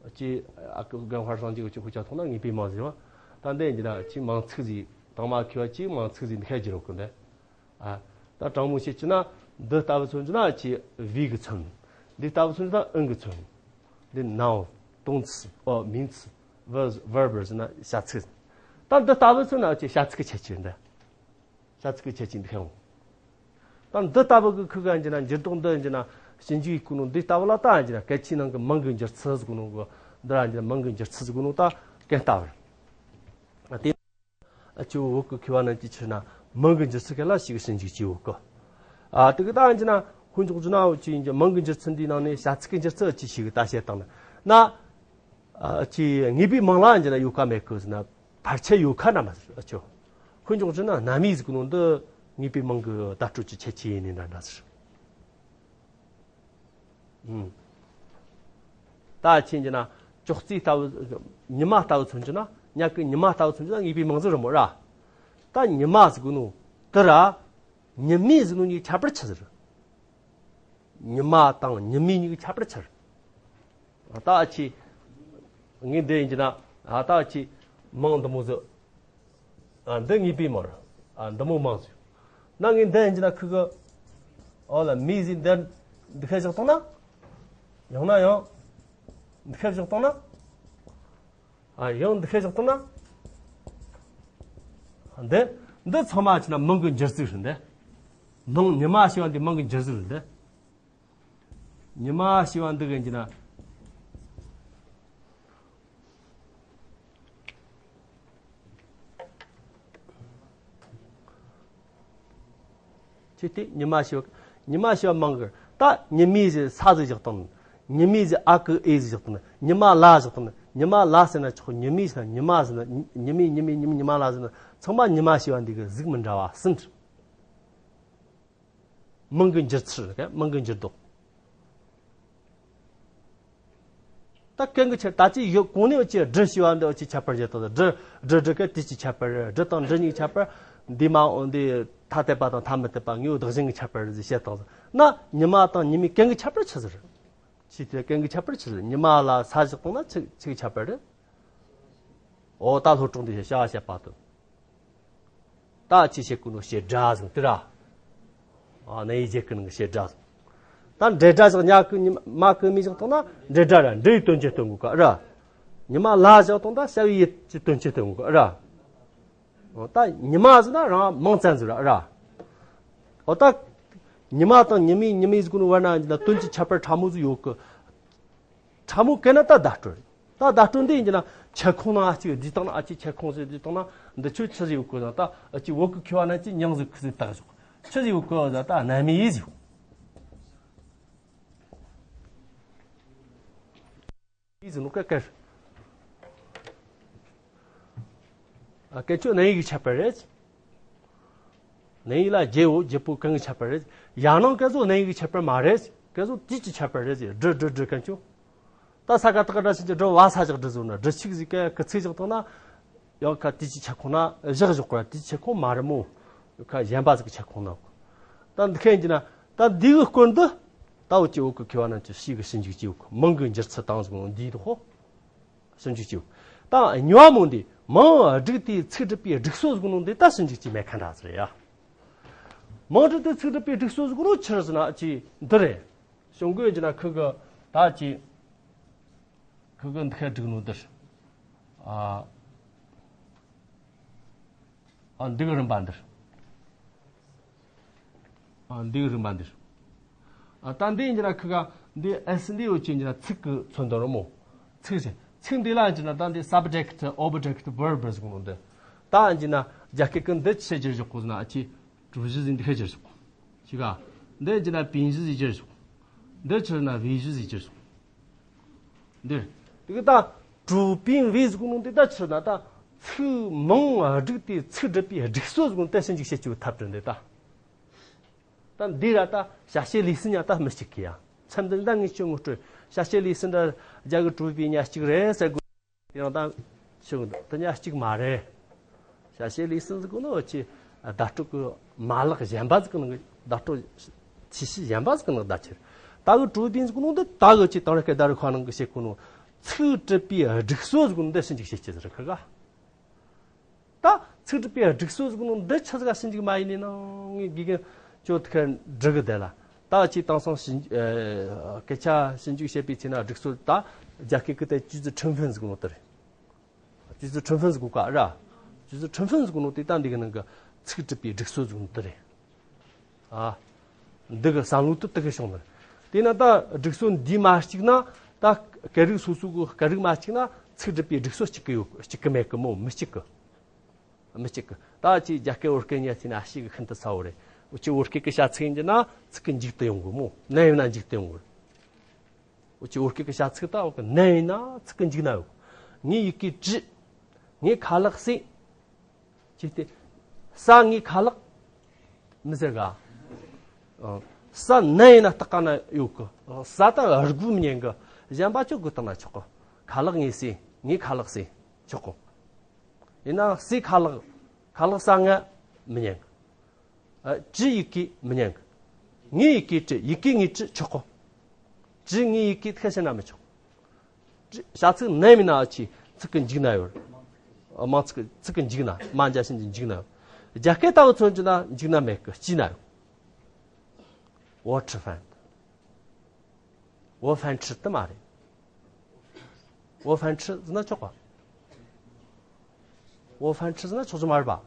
ཨ་ཅེ་ཨ་ཀི་རྒན་དཔལ་རི་སངས་རྒྱས་ཀྱི་ཆོ་ཁུ་ཆ་ཐོང་ན་དངོས་པོའི་མིང་ཟེར་བ། ད་འདི་ཡིན་གྱི་ན་ཨ་ཅེ་མིང་ཚིག་ཟེར་དང་མ་མཁས་པ་ཅེ་མིང་ཚིག་ཟེར་འདི་ཁ་གྱི་རོ་ཀུན་དེ། ཨ། ད་དྲང་མོ་བཤད་ཀྱི་ན་འདི་ལྟ་བུ་མཚོན་གྱི་ན་ཅི་བི་གི་མཚོན། འདི་ལྟ་བུ་མཚོན་གྱི་ན་ཨིན་གི་མཚོན། འདི་noun 动词 ཨོ་名词 verb verb ཟེར་ན་བྱ་ཚིག་ད་འདི་ལྟ་བུ་མཚོན་ན་ཅི་བྱ་ཚིག་གི་ཁྱད་ཆོས་འདི། བྱ་ཚིག་གི་ཁྱད་ཆོས་འདི་ཁེ་འོང་། ད་འདི་ལྟ་བུ་གི་ཁུ་ག་ཡིན་གྱི་ན་འགྱུར་ལྡོག་འདི་ཡིན་གྱི་ན་ཞིབ་འཇུག་ཡིག་གུ་ནང་འདི་ལྟ་བུ་ལ་ད་ཡིན་གྱི་ན་སྐད་ཆའི་ནང་གི་མིང་གི་འགྱུར་ཚུལ་ཟེར་གོ་ནོ་གི་འདི་ར་ཡིན་གྱི་ན་མིང་གི་འགྱུར་ཚུལ་ཟེར་གོ་ནོ་ད་གན་ལྟ་བུ་རེད། དེ། ཨ་ཅོ་བོད་ཀྱི་མཁས་པ་རྣམས་ཀྱི་ཕྱིར་ན་མིང་གི་འགྱུར་ཚུལ་ག་ལ་ཞིག་ཞིབ་འཇུག་བྱེད་འོ་ཀི། ཨ་དེ་གི་ད་ཡིན་གྱི་ན་ཧུན་ཅོག་ཅུ་ན་འོ་ཅི་ཡིན་གྱི་མིང་གི་འགྱུར་ཚུལ་འདིའི་ནང་ནས་བྱ་ཚིག་གི་འགྱུར་ཚུལ་ཅི་ཞིག་ད་བཤད་བཏང་ན། ན། ཨ་ཅི་དངོས་པོའི་མིང་ལ་ཡིན་གྱི་ན་ཡོད་ཀ་མེད་ཀི་ཟེར་ན་བར་ཆད་ཡོད་ཁ་འདྲ་མ་ཟེར་ཨ་ཅོ། ཧུན་ཅོག་ཅུ་ན་ན་མི་ཟེར་གི་ནོ་འདི་དངོས་པོའི་མིང་གི་བརྡ་སྤྲོད་ཀྱི་ཁྱད་ཆོས་ཡིན་ནི་འདྲ་འདྲ་ཟེར། ད་ཕྱིན་གྱི་ན་ཅོག་ཙེ་ལྟ་བུ། ཉི་མ་ལྟ་བུ་མཚོན་གྱི་ན་ཉག་གི་ཉི་མ་ལྟ་བུ་མཚོན་གྱི་ན་དངོས་པོའི་མིང་ཟིག་རེད་མོ་ར། ད་ཉི་མ་ཟེར་གོ་ནོ་དེ་ར། ཉི་མའི་ཟེར་ནོ་གཉིས་ཁྱད་པར་ཆི་ཟེར། ཉི་མ་དང་ཉི་མའི་གཉིས་ཀྱི་ཁྱད་པར་ཆི་རེད། ད་ཨ་ཆི། ངས་འདི་ཡིན་གྱི་ན་ཨ་ད་ཨ་ཆི། མིང་འདི་མོ་ཟེར། ཨ་འདི་དངོས་པོའི་མིང་རེད། ཨ་འདི་མོ་མིང་ཟེར། ན་ངས་འདི་ཡིན་གྱི་ན་ཁུ་གི། ཨོ་ལ་མི་ཟེར་འདི། འདི་ཁ་བཞག་བཏང་ན། ཡང་ན་ཡང་། འདི་ཁ་བཞག་བཏང་ན། ཨ་ཡང་འདི་ཁ་བཞག་བཏང་ན། འདི། འདི་ཚང་མ་ཨ་ཆི་ན་མིང་གི་འགྱུར་ཚུལ་རེད་འདི། མིང་ཉི་མ་ཞེས་པ་འདི་མིང་གི་འགྱུར་ཚུལ་རེད་འདི། ཉི་མ་ཞེས་པ་འདི་གི་ཡིན་གྱི་ན། ཅི་སྟེ་ཉི་མ་ཞེས་པ། ཉི་མ་ཞེས་པ་མིང་གི་ད་ཉི་མའི་ཟེར་ས་ཟིག་བཞག་བཏང་། ཉི་མའི་ཟེར་ཨ་ཀི་ཨེ་ཟིག་བཞག་བཏང་། ཉི་མ་ལ་ཟེར་བཏང་། ཉི་མ་ལ་ཟེར་ན་ཆོག་ཉི་མའི་ཟེར་ན་ཉི་མ་ཟེར་ན་ཉི་མའི་ཉི་མའི་ཉི་མའི་ཉི་མ་ལ་ཟེར་ན་ཚང་མ་ཉི་མ་ཞེས་པ་འདི་གི་གཟུགས་མི་འདྲ་བ་གསུམ་རེད། མིང་གི་འགྱུར་ཚུལ་རེད། མིང་གི་འགྱུར་ལྡོག་ད་གན་གི་ཆ་ད་ཅི་ཡོད་གོང་ནས་ཡོད་ཀྱི་སྒྲུ་ཞེས་པ་འདི་ཅི་ཁྱད་པར་བྱེད་དོ། སྒྲུ་སྒྲུ་སྒྲུ་གི་དེ་ཅི་ཁྱད་པར་རེད། སྒྲུ་དང་སྒྲུ་གཉིས་ཁྱད་པར་འདི་མ་འོ་འདི་ཐ་དད་པ་དང་ཐ་མི་དད་པ་དངོས་པོ་བདག་གཞན་གྱི་ཁྱད་པར་ཟིག་བཤད་དང་ཟིག་ན། ཉི་མ་དང་ཉི་མའི་གན་གི་ཁྱད་པར་ཆི་ཟིག་རེད། ཆི་དེ་གན་གི་ཁྱད་པར་ཆི་ཟིག་ཉི་མ་ལ་ས་བཞག་བཏང་ན་ཆི་ཆི་གི་ཁྱད་པར་རེད། འོ་ད་ལྷོ་དྲུག་འདི་བྱ་བྱ་བྱེད་པ་དང་། ད་ཅི་བྱེད་དགོས་ནོ་བྱེད་སྒྲ་ཟིག་དེ་ར། ཨ་ནི་ཡི་བྱེད་ཀི་ནང་གི་བྱེད་སྒྲ་ཟིག་ད་འབྲེལ་སྒྲ་ཟིག་ཉ་གི་ཉི་མ་གི་མི་ཟིག་བཏང་ན་འབྲེལ་སྒྲ་ར་འབྲེལ་ཡི་དོན་ཅི་སྟོན་དགོས་ཀ་ར། ཉི་མ་ལ་ཟིག་བཏང་ད་བྱ་བའི་ཡི་ཅི་དོན་ཅི་སྟོན་དགོས་ཀ་ར། འོ་ད་ཉི་མ་ཟིག་ན་རང་མིང་ཙམ་ཟིག་ར་ར། འོ་ད་ཉི་མ་དང་ཉི་མའི་ཉི་མའི་ཟིག་གོ་ནོ་བར་ན་ཡིན་ན་དོན་གྱི་ཁྱད་པར་ཕྲ་མོ་ཟིག་ཡོད་གི། ཕྲ་མོ་གན་ན་ད་བརྡ་སྤྲོད། ད་བརྡ་སྤྲོད་འདི་ཡིན་གྱི་ན་ཁྱབ་ཁོངས་ནང་ཨ་ཅིག་འདི་དང་ན་ཨ་ཅིག་ཁྱབ་ཁོངས་ཟེར་འདི་དང་ན་འདི་ཆོས་ཆི་ཟིག་ཡོད་གོ་ན་ད་ཨ་ཅིག་བོད་གི་མཁས་པ་ན་ཅིག་མིང་ཟིག་ཁུ་ཟིག་བཏགས་བཞག་ཆི་ཟིག་ཡོད་གོ་ཟ་ད་རྣམ་དབྱེ་ཟིག་ཡོད། ཡིག་ཟིག་ནོ་ཀ་ཀར། ཨ་ཀན་ཆོ་རྣམ་དབྱེ་གི་ཁྱད་པར་རེད། རྣམ་དབྱེ་ལ་བརྒྱད་ཡོད། བརྒྱད་པོ་གན་གི་ཁྱད་པར་རེད། ཡང་ན་ཀན་ཟོ་རྣམ་དབྱེ་གི་ཁྱད་པར་མ་རེད། ཀན་ཟོ་དུས་ཀྱི་ཁྱད་པར་རེད། སྒྲུ་སྒྲུ་སྒྲུ་ཀན་ཆོ། ད་ས་ཀ་ཏ་ཀ་སྒྲ་ཕྱིན་གྱི་སྒྲུ་བ་ས་བཞག་སྒྲུ་ཟོ་ན་སྒྲུ་ཆིག་ཟིག་ག་གི་ཚིག་བཞག་བཏང་ན། ཡང་ཁ་དུས་ཀྱི་ཁྱབ་ཁོངས་ན་བཞག་བཞག་གོ་ར་དུས་ཀྱི་ཁྱབ་ཁོངས་མ་རེད་མོ། ཡང་ཁ་གཞན་པ་ཟིག་གི་ཁྱབ་ཁོངས་ན། ད་འདི་ཁ་ཡིན་གྱི་ན་ད་འདི་གི་སྐོར་འདི་ད་འུ་ཅི་འུ་གི་མཁས་པ་རྣམས་ཀྱི་ཤེས་གི་ཞིབ་འཇུག་ཅིག་ཡོད་གི། མིང་གི་འགྱུར་ཚུལ་དང་ཟིག་འདི་དོ་ཧོ། ཞིབ་འཇུག་ཅིག་ཡོད། ད་གཉིས་པ་མོ་འདི་མིང་བསྒྲིགས་ཏེ་ཚིག་སྒྲུབ་པའི་སྒྲིག་སྲོལ་ཟིག་ནོ་འདི་ད་ཞིབ་འཇུག་ཅིག་མེད་ཁ་འདྲ་ཟེར་ཡ། མིང་བསྒྲིགས་ཏེ་ཚིག་སྒྲུབ་པའི་སྒྲིག་སྲོལ་ཟིག་ནོ་ཆི་ཟེར་ན་ཅི་འདི་རེད། གཞུང་གི་ཡིན་གྱི་ན་ཁུ་གི་ད་ཅི། ཁུ་གི་འདི་ཁ་བསྒྲིགས་ནོ་འདིར། ཨ། ཨ་འདི་གི་རིམ་པ་འདིར། ཨ་འདི་གི་རིམ་པ་འདིར། ཨ་ད་འདི་ཡིན་གྱི་ན་ཁུ་ག་འདི་ཨེ་སི་འདི་ཡོད་ཅི་ཡིན་གྱི་ན་ཚིག་གི་མཚོན་དོན་རེད་མོ། ཚིག་ཅི་ཚིག་འདི་ལ་ཡིན་གྱི་ན་ད་འདི་subject object verb ཟེར་གོ་ནོ་འདི། ད་ཡིན་གྱི་ན་རྒྱ་སྐད་ཀྱི་འདི་ཆི་བསྒྱུར་བཞག་གོ་ཟེར་ན་ཨ་ཅི། 主语 ཟིག་འདི་ཁ་བསྒྱུར་བཞག་ཅི་ག་འདི་ཡིན་གྱི་ན་宾语 ཟིག་བསྒྱུར་བཞག་འདི་ཆི་ན་谓语 ཟིག་བསྒྱུར་བཞག་འདིར། དེ་གི་ད་主宾谓 ཟེར་གོ་ནོ་འདི་ད་ཆི་ན་ད་ཚིག་མིང་བསྒྲིགས་ཏེ་ཚིག་སྒྲུབ་པའི་སྒྲིག་སྲོལ་ཟེར་གོ་ནོ་དེ་ཞིབ་འཇུག་བྱེད་རྒྱུའི་ཐབས་བྲལ་འདི་ད། ད་འདི་ར་ད་བྱ་བྱེད་ལས་ཚིག་ཉ་ད་མི་གཅིག་གི་ཡ། མཚམས་འདི་ད་ངས་ཅི་ངོ་སྤྲོད། བྱ་བྱེད་ལས་ཚིག་འདྲ་རྒྱ་གི་主宾 ཉ་གཅིག་རེད་ཟེར་དགོས། དེ་རང་ད་ཞུ་གི་འདུག་དེ་ཉ་གཅིག་མ་རེད། བྱ་བྱེད་ལས་ཚིག་ཟེར་གོ་ནོ་ཅི་བརྡ་སྤྲོད་གི་མ་ལག་གཞན་པ་ཟིག་གི་ནང་གི་བརྡ་སྤྲོད་ཆི་ཤི་གཞན་པ་ཟིག་གི་ནང་བརྡ་ཆེར། ད་གི་主宾 ཟེར་གོ་ནོ་འདི་ད་གི་ཅི་དང་ར་སྐད་བརྡ་རུ་ཁ་ནང་གི་བྱེད་གོ་ནོ་ཚིག་སྒྲུབ་པའི་སྒྲིག་སྲོལ་ཟེར་གོ་ནོ་འདི་ཞིབ་འཇུག་བྱེད་ཀྱི་ཟེར་ཁ་ག་ད་ཚིག་སྒྲུབ་པའི་སྒྲིག་སྲོལ་ཟེར་གོ་ནོ་འདི་ཆི་ཟིག་ག་ཞིབ་འཇུག་མ་ཡིན་ནི་ནང་ངས་དགེ་རྒན་ཅོ་ཐུ་ཁ་འབྲི་གི་བསྡད་ལ། ད་ཅི་དེང་སང་ཞིབ་ཨ་སྐད་ཆ་ཞིབ་འཇུག་བྱེད་པའི་ཚེ་ན་སྒྲིག་སྲོལ་ད་རྒྱ་སྐད་ཀྱི་ད་句子充分 ཟེར་གོ་ནོ་དེ་རེད། 句子充分 ཟེར་གོ་ཀ་ར། 句子充分 ཟེར་གོ་ནོ་དེ་ད་འདི་གི་ནང་གི་ཚིག་སྒྲུབ་པའི་སྒྲིག་སྲོལ་ཟེར་གོ་ནོ་དེ་རེད། ཨ། འདི་གི་བསམ་བློ་དེ་དེ་གི་བྱུང་ནི། དེས་ན་ད་སྒྲིག་སྲོལ་འདི་མ་གཅིག་ན་ད་སྐད་རིགས་སོ་སོ་གི་སྐད་རིགས་མ་གཅིག་ན་ཚིག་སྒྲུབ་པའི་སྒྲིག་སྲོལ་གཅིག་གི་ཡོད་གཅིག་གི་མེད་གི་མོ་མི་གཅིག་གི་མི་གཅིག་གི་ད་ཅི་རྒྱ་སྐད་བོད་སྐད་གཉིས་ཀྱི་ན་ཤེས་གི་ཤིན་ཏུ་ཚ་བོ་རེད། འུ་ཅི་བོད་སྐད་གི་བྱ་ཚིག་ཡིན་གྱི་ན་ཚིག་གི་མཇུག་ཏུ་ཡོང་གི་མོ་ནམ་ཡིན་ན་མཇུག་ཏུ་ཡོང་གི་འུ་ཅི་བོད་སྐད་གི་བྱ་ཚིག་ད་འོ་གི་ནམ་ཡིན་ན་ཚིག་གི་མཇུག་ན་ཡོད། ངའི་ཡི་གེ་བྲིས། ངའི་ཁ་ལག་ཟས། ཅི་སྟེ། ཟས་ངའི་ཁ་ལག་མི་ཟེར་ག་ཨ། ཟས་ནམ་ཡིན་ན་སྟག་ཀ་ན་ཡོད་གི་ཟས་ད་དགུ་མི་ཉན་གི་གཞན་པ་ཅོ་དགོས་བཏང་ན་ཆོག་གི་ཁ་ལག་ངའི་ཟས། ངའི་ཁ་ལག་ཟས། ཆོག་གི་ཡིན་ན་ཟས་ཁ་ལག་ཁ་ལག་ཟས་ང་མི་ཉན་གི་ཨ། བྲིས་ཡི་གེ་མི་ཉན་གི་ངའི་ཡི་གེ་བྲིས། ཡི་གེ་ངའི་བྲིས་ཆོག་གི་བྲིས་ངའི་ཡི་གེ་ཁ་ཤས་ན་མི་ཆོག་བྲིས་བྱ་ཚིག་ནམ་ཡིན་ན་ཨ་ཅི་ཚིག་གི་མཇུག་ན་ཡོད། ཨ། མང་ཚིག་ཚིག་གི་མཇུག་ན་མ་འཇའ་ཤིན་གྱི་མཇུག་ན་ཡོད། རྒྱ་སྐད་ལྟ་བུ་མཚོན་རྒྱུ་ན་མཇུག་ན་མེད་གི་དཀྱིལ་ན་ཡོད། 我吃饭。 我饭吃的 མ་རེད། 我饭吃 ཟེར་ན་ཆོག་ག 我饭吃 ཟེར་ན་ཆོག་རྒྱུ་མ་རེད་པ།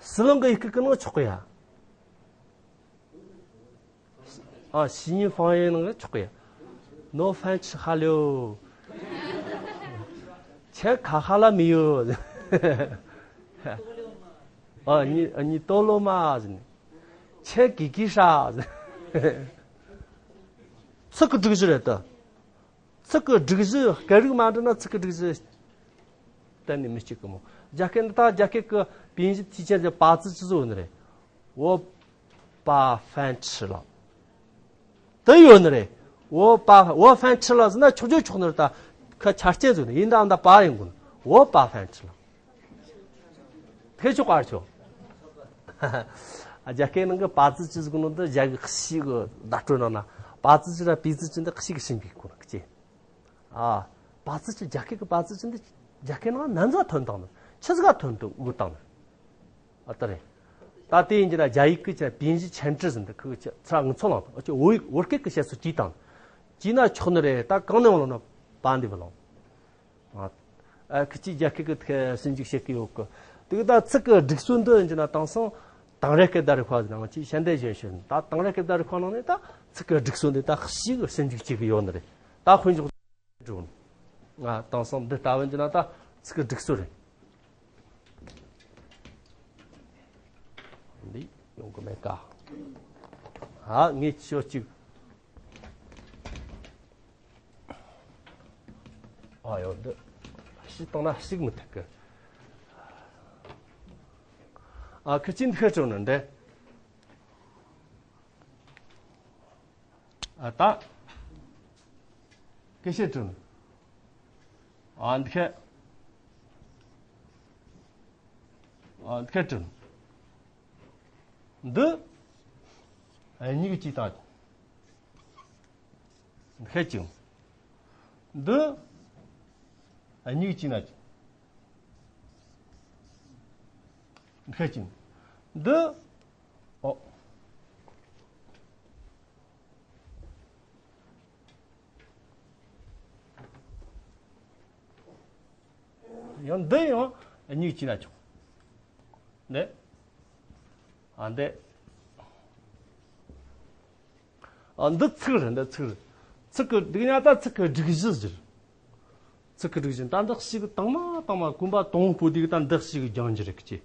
སྲིད་ལུང་གི་ཡི་གེ་ཀུན་ནང་ཆོག་གི་ཡ། ཨ། 西宁方言 ནང་ཆོག་གི་ཡ། 我饭吃好了。 ཁྱེད་ཁ་ཁ་ལ་མི་ཡོད། ཨ། 你你到了吗 ཟེར་ནས། ཁྱེད་གི་གི་ཧྲ་ཟེར། ཚིག་གི་སྒྲིག་གཞི་རེད་ད། ཚིག་གི་སྒྲིག་གཞི་སྐད་རིགས་མ་འདྲ་ན་ཚིག་གི་སྒྲིག་གཞི་གཏན་ནས་མི་གཅིག་གི་མོ། རྒྱ་སྐད་འདི་དག་རྒྱ་སྐད་ཀྱི་པིན་གཞི་ཐིག་ཆེན་གྱི་པ་ཙི་ཅི་ཟིག་ཡོད་ནི་རེད། 我把饭吃了。དེ་ཡོད་ནི་རེད། 我把- 我饭吃了 ཟེར་ན་ཆོག་རྒྱུ་ཆོག་ནི་རེད། ད་ཁ་ཆ་རྐྱེན་བཟོས་ནི་ཡིན། ད་ཨ་ད་把ཡིན་དགོས་ནི། 我把饭吃了。 དེ་ཆོག་ག་ཆོག་ཨ། རྒྱ་སྐད་ནང་གི་把字句ཟེར་གོ་ནོ་འདི་རྒྱ་གི་གཤིས་གི་བརྡ་སྤྲོད་ནང་ན་把字句ར་把字句འདི་གཤིས་གི་ཞིབ་འཇུག་གི་གོ་ནོ་གཅིག་ཨ།把字句རྒྱ་སྐད་གི་把字句འདི་རྒྱ་སྐད་ནང་ན་ནམ་ཟ་ཐོན་དང་ནི་ཆི་ཟིག་ག་ཐོན་དུ་འུ་དང་ནི། ཨ་ད་རེད། ད་དེ་ཡིན་གྱི་ན་རྒྱ་ཡིག་གི་ཆ་པིན་ཞི་ཆན་ཀྲི་ཟེར་འདི་ཁུ་ཆ་ཚ་ངུ་ཚོ་ལང་དང་ཨ་ཅི་བོད་ཡིག་བོད་སྐད་གི་བཤད་སྲོལ་གྱིས་དང་། གྱིས་ན་ཆོག་ནི་རེད། ད་གང་ནས་འོང་ལོ་ན་把འདི་བ་ལང་། ཨ་ཁི་ཅིག་རྒྱ་སྐད་གི་ཐད་ཞིབ་འཇུག་བྱེད་ཀྱི་ཡོད་གི། དེ་གི་ད་ཚིག་གི་སྒྲིག་སྲོལ་འདི་ཡིན་གྱི་ན་དེང་སང་དེང་རབས་སྐད་བརྡ་རིག་པ་ནང་ཅིག་ཤན་ཏེ་ཞན་ཞོན་ད་དེང་རབས་སྐད་བརྡ་རིག་པ་ནང་ནས་ད་ཚིག་གི་སྒྲིག་སྲོལ་འདི་ད་ཞིབ་གི་ཞིབ་འཇུག་བྱེད་ཀྱི་ཡོད་ནི་རེད། ད་དཔེ་འཇོག་འགྲོ། ང་དེང་སང་འདི་ལྟ་བུ་ཡིན་གྱི་ན་ད་ཚིག་གི་སྒྲིག་སྲོལ་རེད། འདི་ཡོང་གི་མེད་ཀ་ཨ་ངས་ཤོད་ཅིག་ཨ་ཡོད་འདི། ཤི་བཏང་ན་ཤིག་མི་ཐུབ་གི་ཨ་ཁི་ཅི་འདི་ཁ་བྲོ་ནི་འདི། ཨ་ད། ཁི་ཤི་བྲོ་ནི། ཨ་འདི་ཁ། ཨ་འདི་ཁ་བྲོ་ནི། འདི། ཨ་གཉིས་ཀྱི་ཅི་ད། འདི་ཁ་ཅིང་། འདི། ཨ་གཉིས་ཀྱི་ཅི་ན་ཅིང་། འདི་ཁ་ཅིང་། འདི། ཨོ། ཡང་འདི་ཡང་གཉིས་ཀྱི་ན་ཆོག་འདི། ཨ་འདི། ཨ་འདི་ཚིག་རེད། འདི་ཚིག་རེད། ཚིག་གི་འདི་ཉག་ད་ཚིག་གི་སྒྲིག་གཞི་ཟེར། ཚིག་གི་སྒྲིག་གཞི་ད་འདི་ཞིག་གི་དང་མ་དང་མ་གོམ་པ་དང་པོ་དེ་གི་ད་འདི་ཞིག་གི་སྦྱང་རྒྱུ་རེད་ཀྱི།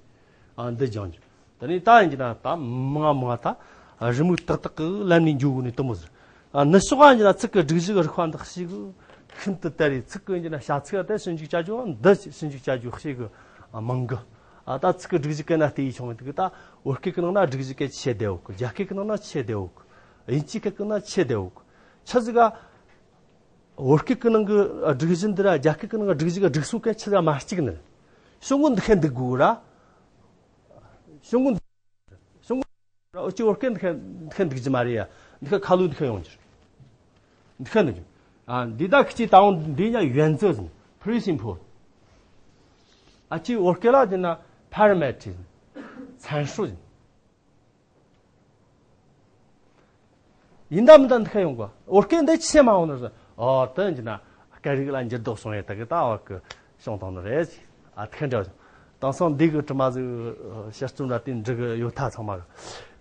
ཨ་འདི་སྦྱང་རྒྱུ། ད་ནི་ད་ཡིན་གྱི་ན་ད་མང་མང་ད་རི་མོ་ཏག་ཏག་གི་ལམ་ནས་འཇུག་གི་ནི་དུ་མོ་ཟེར། ཨ་ནི་ཤོག་ཨ་ཡིན་གྱི་ན་ཚིག་གི་སྒྲིག་གཞི་གི་རིག་པ་འདི་ཞིག་གི་ཤིན་ཏུ་དལ་རེད། ཚིག་གི་ཡིན་གྱི་ན་བྱ་ཚིག་ཨ་ད་ཞིབ་འཇུག་བྱ་རྒྱུ་འདི་ཞིབ་འཇུག་བྱ་རྒྱུ་ཞིག་གི་མང་གི། ཨ་ད་ཚིག་གི་སྒྲིག་གཞི་གན་ན་བལྟས་ཡི་ཆུང་བའི་དུ་གི་ད་བོད་སྐད་གི་ནང་ན་སྒྲིག་གཞི་གན་ཆེ་བདེ་བོ་གི། རྒྱ་སྐད་གི་ནང་ན་ཆེ་བདེ་བོ་གི། དབྱིན་ཇི་སྐད་གི་ནང་ཆེ་བདེ་བོ་གི། ཆི་ཟིག་ག་བོད་སྐད་ཀྱི་ནང་གི་སྒྲིག་གཞི་འདི་ར་རྒྱ་སྐད་ཀྱི་ནང་གི་སྒྲིག་གཞི་གི་སྒྲིག་སྲོལ་གན་ཆི་ཟིག་མ་གཅིག་ནི། ཤོག་གུ་འདི་ཁ་འདུག་དགོས་ར། ཤོག་གུ་འདི། ཤོག་གུ་ར་འུ་ཅི་བོད་སྐད་འདི་ཁ་འདི་ཁ་འདུག་རྒྱུ་མ་རེད་ཡ། འདི་ཁ་ཁ་ལོ་འདི་ཁ་ཡོང་རྒྱུ། འདི་ཁ་འདུག་རྒྱུ། ཨ་འདི་ད་ཁི་ཅི་ད་འོང་འདི་ཡ་ཡོན་ཙོ་ཟིན་principle། ཨ་ཅི་བོད་སྐད་ལ་འདི་ན་parameter་ཟིན་མཚན་སྲོལ་ཟིན། ཡིན་ད་མིན་ད་འདི་ཁ་ཡོང་གོ། བོད་སྐད་འདི་ཆི་མ་འོང་ནི་ཟེར། ཨོ་དེ་ཡིན་ན་སྐད་རིགས་ལ་འགྱུར་ལྡོག་བྱུང་ཡོད་ད་གི་ད་བ་གི་བྱུང་བཏང་ནི་རེད། ཨ་དེ་འདྲ་བྱུང་། དེང་སང་འདི་གི་དྲི་མ་ཟིག་ཞར་རྩོམ་ལ་དེ་འབྲི་གི་ཡོད་ཐ་ཚང་མ་གི།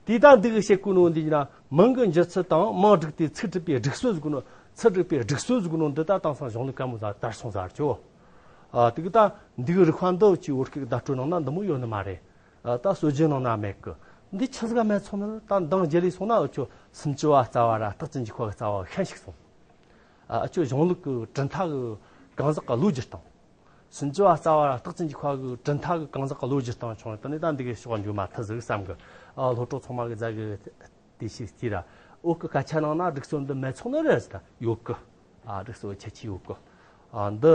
དེ་ད་འདི་གི་བཤད་གོ་ནོ་འདི་ཡིན་ན་མིང་གི་འགྱུར་ཚུལ་དང་མིང་བསྒྲིགས་ཏེ་ཚིག་གྲུབ་པའི་སྒྲིག་སྲོལ་ཟིག་གོ་ནོ། ཚིག་གྲུབ་པའི་སྒྲིག་སྲོལ་ཟིག་གོ་ནོ་འདི་ད་དེང་སང་གཞུང་ལུགས་ག་མོ་ཟ་དར་སོང་ཟ་ར་ཆོ། ཨ་དེ་གི་ད་འདི་གི་རིག་པ་འདི་ཅི་བོད་སྐད་ཀྱི་བརྡ་སྤྲོད་ནང་ན་འདི་མོ་ཡོད་ནི་མ་རེད། ཨ་ད་སྲོལ་རྒྱུན་ནང་ན་མེད་གི། འདི་ཆི་ཟིག་ག་མེད་སོང་ན་ད་འདང་རྒྱལ་ལས་སོང་ན་འུ་ཆོ་སུམ་ཅུ་བ་རྩ་བ་ར་སྟག་ཅན་གྱི་ཁོ་གི་རྩ་བ་ཤན་ཞིག་སོང་། ཨ་འུ་ཆོ་གཞུང་ལུགས་ཀྱི་གྲུབ་མཐའ་གི་གང་ཟག་གི་བློ་བསྒྱུར་སྟངས། སུམ་ཅུ་བ་རྩ་བ་ར་སྟག་ཅན་གྱི་ཁོ་གི་གྲུབ་མཐའ་གི་གང་ཟག་གི་བློ་བསྒྱུར་སྟངས་བྱུང་བ་དེ་ནས་ད་འདི་གི་ཕྱོགས་འགྱོ་མ་ཐུབ་ཟིག་བསམ་གི། ཨ་སློབ་གྲོགས་ཚང་མ་གི་རྫ་གི་དེ་ཞིག་སྐྱིད་ར། འུ་གི་སྐད་ཆ་ནང་ན་སྒྲིག་སྲོལ་འདི་མེད་ཚོགས་ནི་རེད་ཟེར་ད་ཡོད་གི། ཨ་སྒྲིག་སྲོལ་ཁྱད་ཆོས་ཡོད་གི། ཨ་འདི་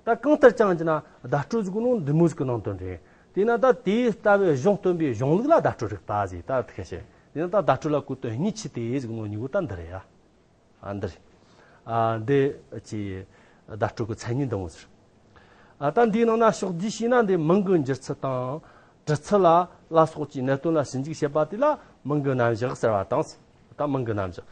ད་གང་ལྟར་ཀྱང་ཅི་ན་བརྡ་སྤྲོད་ཟིག་ནོ་འདི་མོ་ཟིག་གི་ནང་དོན་རེད། དེས་ན་ད་དེའི་ལྟ་བའི་གཞུང་སྟོན་པའི་གཞུང་ལུགས་ལ་བརྡ་སྤྲོད་རིག་པ་ཟེར་ད་དེ་ཁ་བཤད། དེས་ན་ད་བརྡ་སྤྲོད་ལ་གོ་དོན་གཉིས་ཆེ་སྟེ་ཟིག་ནོ་གཉིས་པོ་ད་འདི་རེད་ཡ། ཨ་འདི་རེད། ཨ་འདི་ཅི་བརྡ་སྤྲོད་ཀྱི་མཚན་ཉིད་འདི་མོ་ཟེར། ཨ་ད་འདིའི་ནང་ན་ཕྱོགས་བསྡུས་བྱས་ན་འདི་མིང་གི་འགྱུར་ཚུལ་དང་། འབྲི་ཚུལ་ལ་ལ་སོགས་ཀྱི་གནད་དོན་ལ་ཞིབ་འཇུག་བྱེད་པ་དེ་ལ་མིང་གི་རྣམ་གཞག་ཟེར་བ་དང་། ད་མིང་གི་རྣམ་གཞག་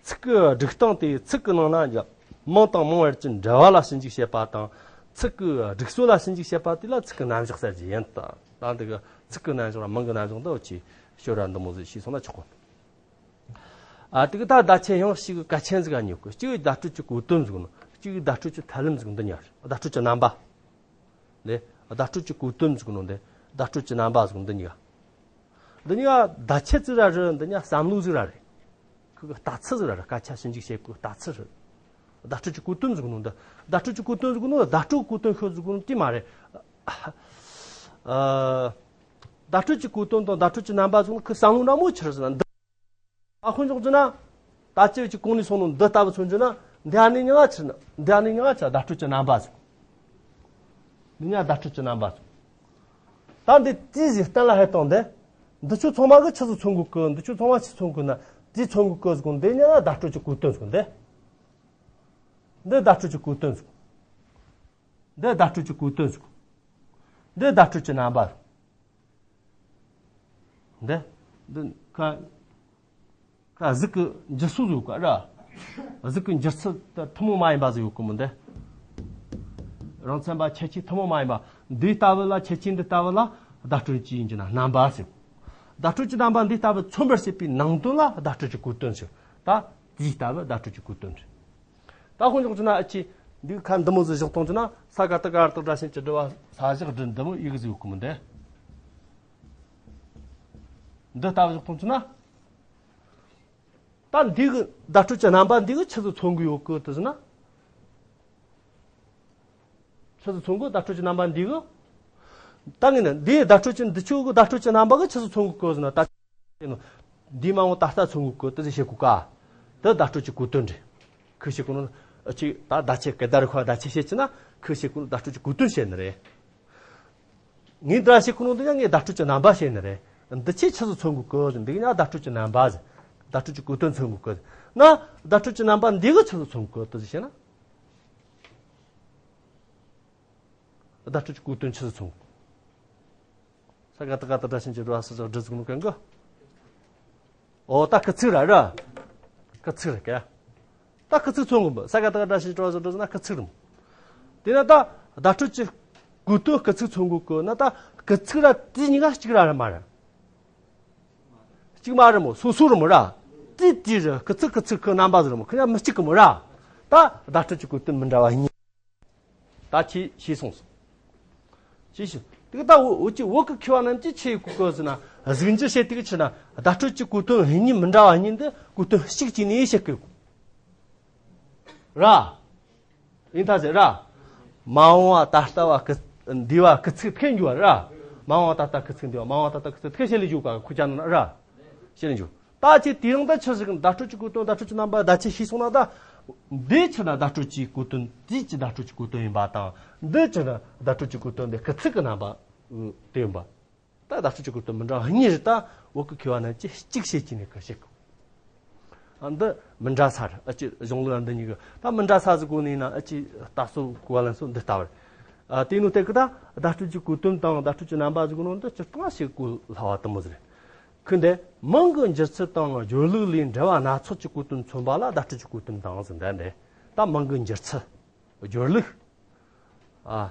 ཚིག་གི་སྒྲིག་སྟངས་དེ་ཚིག་གི་ནང་ན་ཡང་མིང་དང་མིང་བར་གྱི་འབྲེལ་བ་ལ་ཞིབ་འཇུག་བྱེད་པ་དང་། ཚིག་གི་སྒྲིག་སྲོལ་ལ་ཞིབ་འཇུག་བྱེད་པ་དེ་ལ་ཚིག་གི་རྣམ་གཞག་ཟེར་གྱི་ཡིན། ད་ད་འདི་གི་ཚིག་གི་རྣམ་གཞག་ལ་མིང་གི་རྣམ་གཞག་འདི་འུ་ཆོས་ཤོད་ར་འདི་མོ་ཟིག་ཤེས་སོང་ན་ཆོག་གོ། ཨ་དེ་གི་ད་བརྡ་ཆད་ཡང་གཅིག་གི་གལ་ཆེན་ཟིག་ག་གཉིས་གོ། གཅིག་གི་བརྡ་སྤྲོད་ཀྱི་གོ་དོན་ཟིག་ནོ། གཅིག་གི་བརྡ་སྤྲོད་ཀྱི་ཐབས་ལམ་ཟིག་འདི་གཉིས་རེད། བརྡ་སྤྲོད་ཀྱི་རྣམ་པ། ལེ། བརྡ་སྤྲོད་ཀྱི་གོ་དོན་ཟིག་ནོ་འདི། བརྡ་སྤྲོད་ཀྱི་རྣམ་པ་ཟིག་འདི་གཉིས་ཀ་འདི་གཉིས་ཀ་བརྡ་ཆད་ཟིག་ར་རེད། འདི་གཉིས་ཀ་བསམ་བློ་ཟིག་ར་རེད། ཁོ་གི་ལྟ་ཚུལ་ཟིག་ར་རེད། སྐད་ཆ་ཞིབ་འཇུག་བྱེད་གོ་ལྟ་ཚུལ་རེད། བརྡ་སྤྲོད་ཀྱི་གོ་དོན་ཟིག་ནོ་འདི། བརྡ་སྤྲོད་ཀྱི་གོ་དོན་ཟིག་ནོ། བརྡ་སྤྲོད་གོ་དོན་ཤོད་ཟིག་ནོ་དེ་མ་རེད། ཨ། བརྡ་སྤྲོད་ཀྱི་གོ་དོན་དང་བརྡ་སྤྲོད་ཀྱི་རྣམ་པ་ཟེར་ན་ཁོའི་བསམ་བློ་འདྲ་མོ་ཆི་རེད་ཟེར་ན། འདི་ཨ་ཁོ་འཇོག་རྒྱུ་ན། ད་ཅི་ཅིག་གོང་ནས་སོང་ནོ་འདི་ལྟ་བུ་མཚོན་རྒྱུ་ན། འདི་ཨ་ནི་མྱིང་ང་ཆི་ན། འདི་ཨ་ནི་མྱིང་ང་ཆི་བརྡ་སྤྲོད་ཀྱི་རྣམ་པ་ཟེར། འདི་ཉ་བརྡ་སྤྲོད་ཀྱི་རྣམ་པ་ཟེར། ད་འདི་ཏི་ཟིག་གཏན་ལ་ཧེ་བཏང་སྟེ། འདི་ཆོ་ཚང་མ་གི་ཆི་ཟིག་མཚོན་གོ་གི། འདི་ཆོ་ཚང་མ་ཆི་མཚོན་གོ་ན། ཏི་མཚོན་གོ་གི་ཟེར་གོ། འདི་ཉ་བརྡ་སྤྲོད་ཀྱི་གོ་དོན་ཟེར་གོ་འདི། འདི་བརྡ་སྤྲོད་ཀྱི་གོ་དོན་ཟེར་གོ། འདི་བརྡ་སྤྲོད་ཀྱི་གོ་དོན་ཟེར་གོ། འདི་བརྡ་སྤྲོད་ཀྱི་རྣམ་པ་ཟེར་གོ། འདི། འདི་ཁ། ཁ་གཟུགས་ཀྱི་འགྱུར་སོ་ཟིག་ཡོད་ཀ་ར། གཟུགས་ཀྱི་འགྱུར་ཚུལ་དེ་ཐུན་མོང་མ་ཡིན་པ་ཟིག་ཡོད་ཀི་མོ་འདི། རང་མཚན་པ་ཁྱད་ཆོས་ཐུན་མོང་མ་ཡིན་པ། འདི་ལྟ་བུ་ལ་ཁྱད་ཆོས་འདི་ལྟ་བུ་ལ་བརྡ་སྤྲོད་ཀྱི་ཡིན་གྱི་ན་རྣམ་པ་ཟེར། བརྡ་སྤྲོད་ཀྱི་རྣམ་པ་འདི་ལྟ་བུ་མཚོན་པར་བྱེད་པའི་ནང་དོན་ལ་བརྡ་སྤྲོད་ཀྱི་གོ་དོན་ཟེར། ད་དེའི་ལྟ་བུ་བརྡ་སྤྲོད་ཀྱི་གོ་དོན་རེད། ད་དཔེ་འཇོག་རྒྱུ་ན་ཨ་ཅེ། འདི་ཁ་འདི་མོ་ཟིག་བཞག་གཏོང་རྒྱུ་ན། ས་ག་བཏགས་སྒ་ར་བཏགས་སྒྲ་ཞབས་ཀྱུ་སྒྲུ་བ་ས་བཞག་སྒྲུ་འདི་མོ་ཡི་གེ་ཟིག་ཡོད་ཀི་མོ་འདི། འདི་ལྟ་བུ་བཞག་གཏོང་རྒྱུ་ན། ད་འདི་གི་བརྡ་སྤྲོད་ཀྱི་རྣམ་པ་འདི་གི་ཆི་ཟིག་མཚོན་གི་ཡོད་ཀི་དེ་ཟེར་ན། ཆི་ཟིག་མཚོན་གི། བརྡ་སྤྲོད་ཀྱི་རྣམ་པ་འདི་གི། ད་ངས་ནི་འདིའི་བརྡ་སྤྲོད་ཀྱི་འདི་ཆོ་གི་བརྡ་སྤྲོད་ཀྱི་རྣམ་པ་གི་ཆི་ཟིག་མཚོན་གི་ཟེར་ན། ད་འདི་མ་འོངས་ད་ལྟ་མཚོན་གི་དེ་ཟིག་བཤད་གོ་ཀ། དེ་བརྡ་སྤྲོད་ཀྱི་གོ་དོན་རེད། ཁོས་བཤད་གོ་ནོ། ཨ་ཅིག་ད་བརྡ་ཆད་གི་བརྡ་རིག་པ་བརྡ་ཆད་བཤད་ཀྱི་ན། ཁོས་བཤད་གོ་ནོ་བརྡ་སྤྲོད་ཀྱི་གོ་དོན་བཤད་ནི་རེད། ངས་བརྡ་བཤད་གོ་ནོ་འདི་ཡང་ངས་བརྡ་སྤྲོད་ཀྱི་རྣམ་པ་བཤད་ནི་རེད། འདི་ཆོས་ཆི་ཟིག་མཚོན་གི་ཟེར་ན། འདི་ཡང་བརྡ་སྤྲོད་ཀྱི་རྣམ་པ་ཟེར། བརྡ་སྤྲོད་ཀྱི་གོ་དོན་མཚོན་གི་ཟེར་ན། བརྡ་སྤྲོད་ཀྱི་རྣམ་པ་འདི་གི་ཆི་ཟིག་མཚོན་གི་དེ་ཟིག་བཤད་ན། བརྡ་སྤྲོད་ཀྱི་གོ་དོན་ཆི་ཟིག་མཚོན། ས་ག་བཏགས་སྒ་ར་བཏགས་སྒྲ་ཞབས་ཀྱུ་སྒྲུ་བ་ས་བཞག་སྒྲུ་ཟེར་གོ་ནོ་གན་གི། ཨོ་ད་སྐུལ་ཚིག་ར་ར། སྐུལ་ཚིག་ར་ག། ད་སྐུལ་ཚིག་མཚོན་གོ་མོ། ས་ག་བཏགས་སྒ་ར་བཏགས་སྒྲ་ཞབས་ཀྱུ་སྒྲུ་བ་ས་བཞག་སྒྲུ་ཟེར་ན་སྐུལ་ཚིག་རེད་མོ། དེ་ན་ད་བརྡ་སྤྲོད་ཀྱི་གོ་དོན་སྐུལ་ཚིག་མཚོན་གོ་གི་ན། ད་སྐུལ་ཚིག་ར་དེ་གཉིས་ཀ་གཅིག་ར་ར་མ་ར། གཅིག་མ་རེད་མོ། སོ་སོ་རེད་མོ་ར། ཏི་ཏི་རེད། སྐུལ་ཚིག་སྐུལ་ཚིག་གི་རྣམ་པ་ཟིག་རེད་མོ། ཁོ་ཡང་མི་གཅིག་གི་མོ་ར། ད་བརྡ་སྤྲོད་ཀྱི་གོ་དོན་མི་འདྲ་བ་གཉིས། ད་ཁྱེད་ཤེས་སོང་ཟིག་ཤེས་ཤིག་དེ་གི་ད་འུ་འུ་ཅི་བོད་གི་མཁས་པ་རྣམས་ཀྱིས་ཆི་ཡེ་གོ་གི་ཟེར་ན། གཟུགས་འགྱུར་བྱེད་དེ་གི་ཆི་ན། བརྡ་སྤྲོད་ཀྱི་གོ་དོན་གཉིས་མི་འདྲ་བ་གཉིས་འདི་གོ་དོན་གཅིག་གྱིས་ནི་བཤད་གི་ར། ཡིན་ད་ཟེར་ར། མ་འོངས་པ་ད་ལྟ་བ་སྐུལ་འདས་པ་སྐུལ་ཚིག་ཐེ་འགྱུར་བ་ར། མ་འོངས་པ་ད་ལྟ་སྐུལ་ཚིག་འདས་པ། མ་འོངས་པ་ད་ལྟ་སྐུལ་ཚིག་ཐེ་བཤད་ལེ་འཇུག་ག་ཁུ་ཅན་ན་ར། བཤད་ལེ་འཇུག་ད་ཅི་དེ་རིང་ད་ཆི་ཟིག་བརྡ་སྤྲོད་ཀྱི་གོ་དོན་བརྡ་སྤྲོད་ཀྱི་རྣམ་པ་བརྡ་ཆད་ཤེས་སོང་ན། ད་འདི་ཆི་ན་བརྡ་སྤྲོད་ཀྱི་གོ་དོན། དེ་ཅི་བརྡ་སྤྲོད་ཀྱི་གོ་དོན་ཡིན་པ་དང་། འདི་ཆི་ན་བརྡ་སྤྲོད་ཀྱི་གོ་དོན་དེ་སྐུལ་ཚིག་གི་རྣམ་པ་དེ་ཡིན་པ། ད་བརྡ་སྤྲོད་ཀྱི་གོ་དོན་མི་འདྲ་བ་གཉིས་རེད། ད་བོད་ཀྱི་མཁས་པ་རྣམས་ཀྱིས་གཅིག་བཤད་ཀྱི་ནི་ག་བཤད་གོ། ཨ་འདི་མི་འདྲ་ས་རེད། ཨ་ཅི་གཞུང་ལུགས་འདི་གཉིས་ཀྱི་ད་མི་འདྲ་ས་ཟིག་གོ་ནི་ཡིན་ན། ཨ་ཅི་ལྟ་སྲོལ་གོ་བ་ལེན་སྲོལ་འདི་ལྟ་བ་རེད། ཨ་དེ་ནོ་དེ་གི་ད་བརྡ་སྤྲོད་ཀྱི་གོ་དོན་དང་བརྡ་སྤྲོད་ཀྱི་རྣམ་པ་ཟིག་གོ་ནོ་འདི་སྤྱིར་བཏང་ཞིག་གོ་སླ་བ་དེ་མོ་ཟིག་རེད། ཁོས་འདི་མིང་གི་འགྱུར་ཚུལ་དང་སྦྱོར་ལུགས་ལས་འབྲེལ་བ་སྣ་ཚོགས་ཀྱི་གོ་དོན་མཚོན་པ་ལ་བརྡ་སྤྲོད་ཀྱི་གོ་དོན་དང་ཟེར། འདི་འདི་ད་མིང་གི་འགྱུར་ཚུལ། སྦྱོར་ལུགས། ཨ།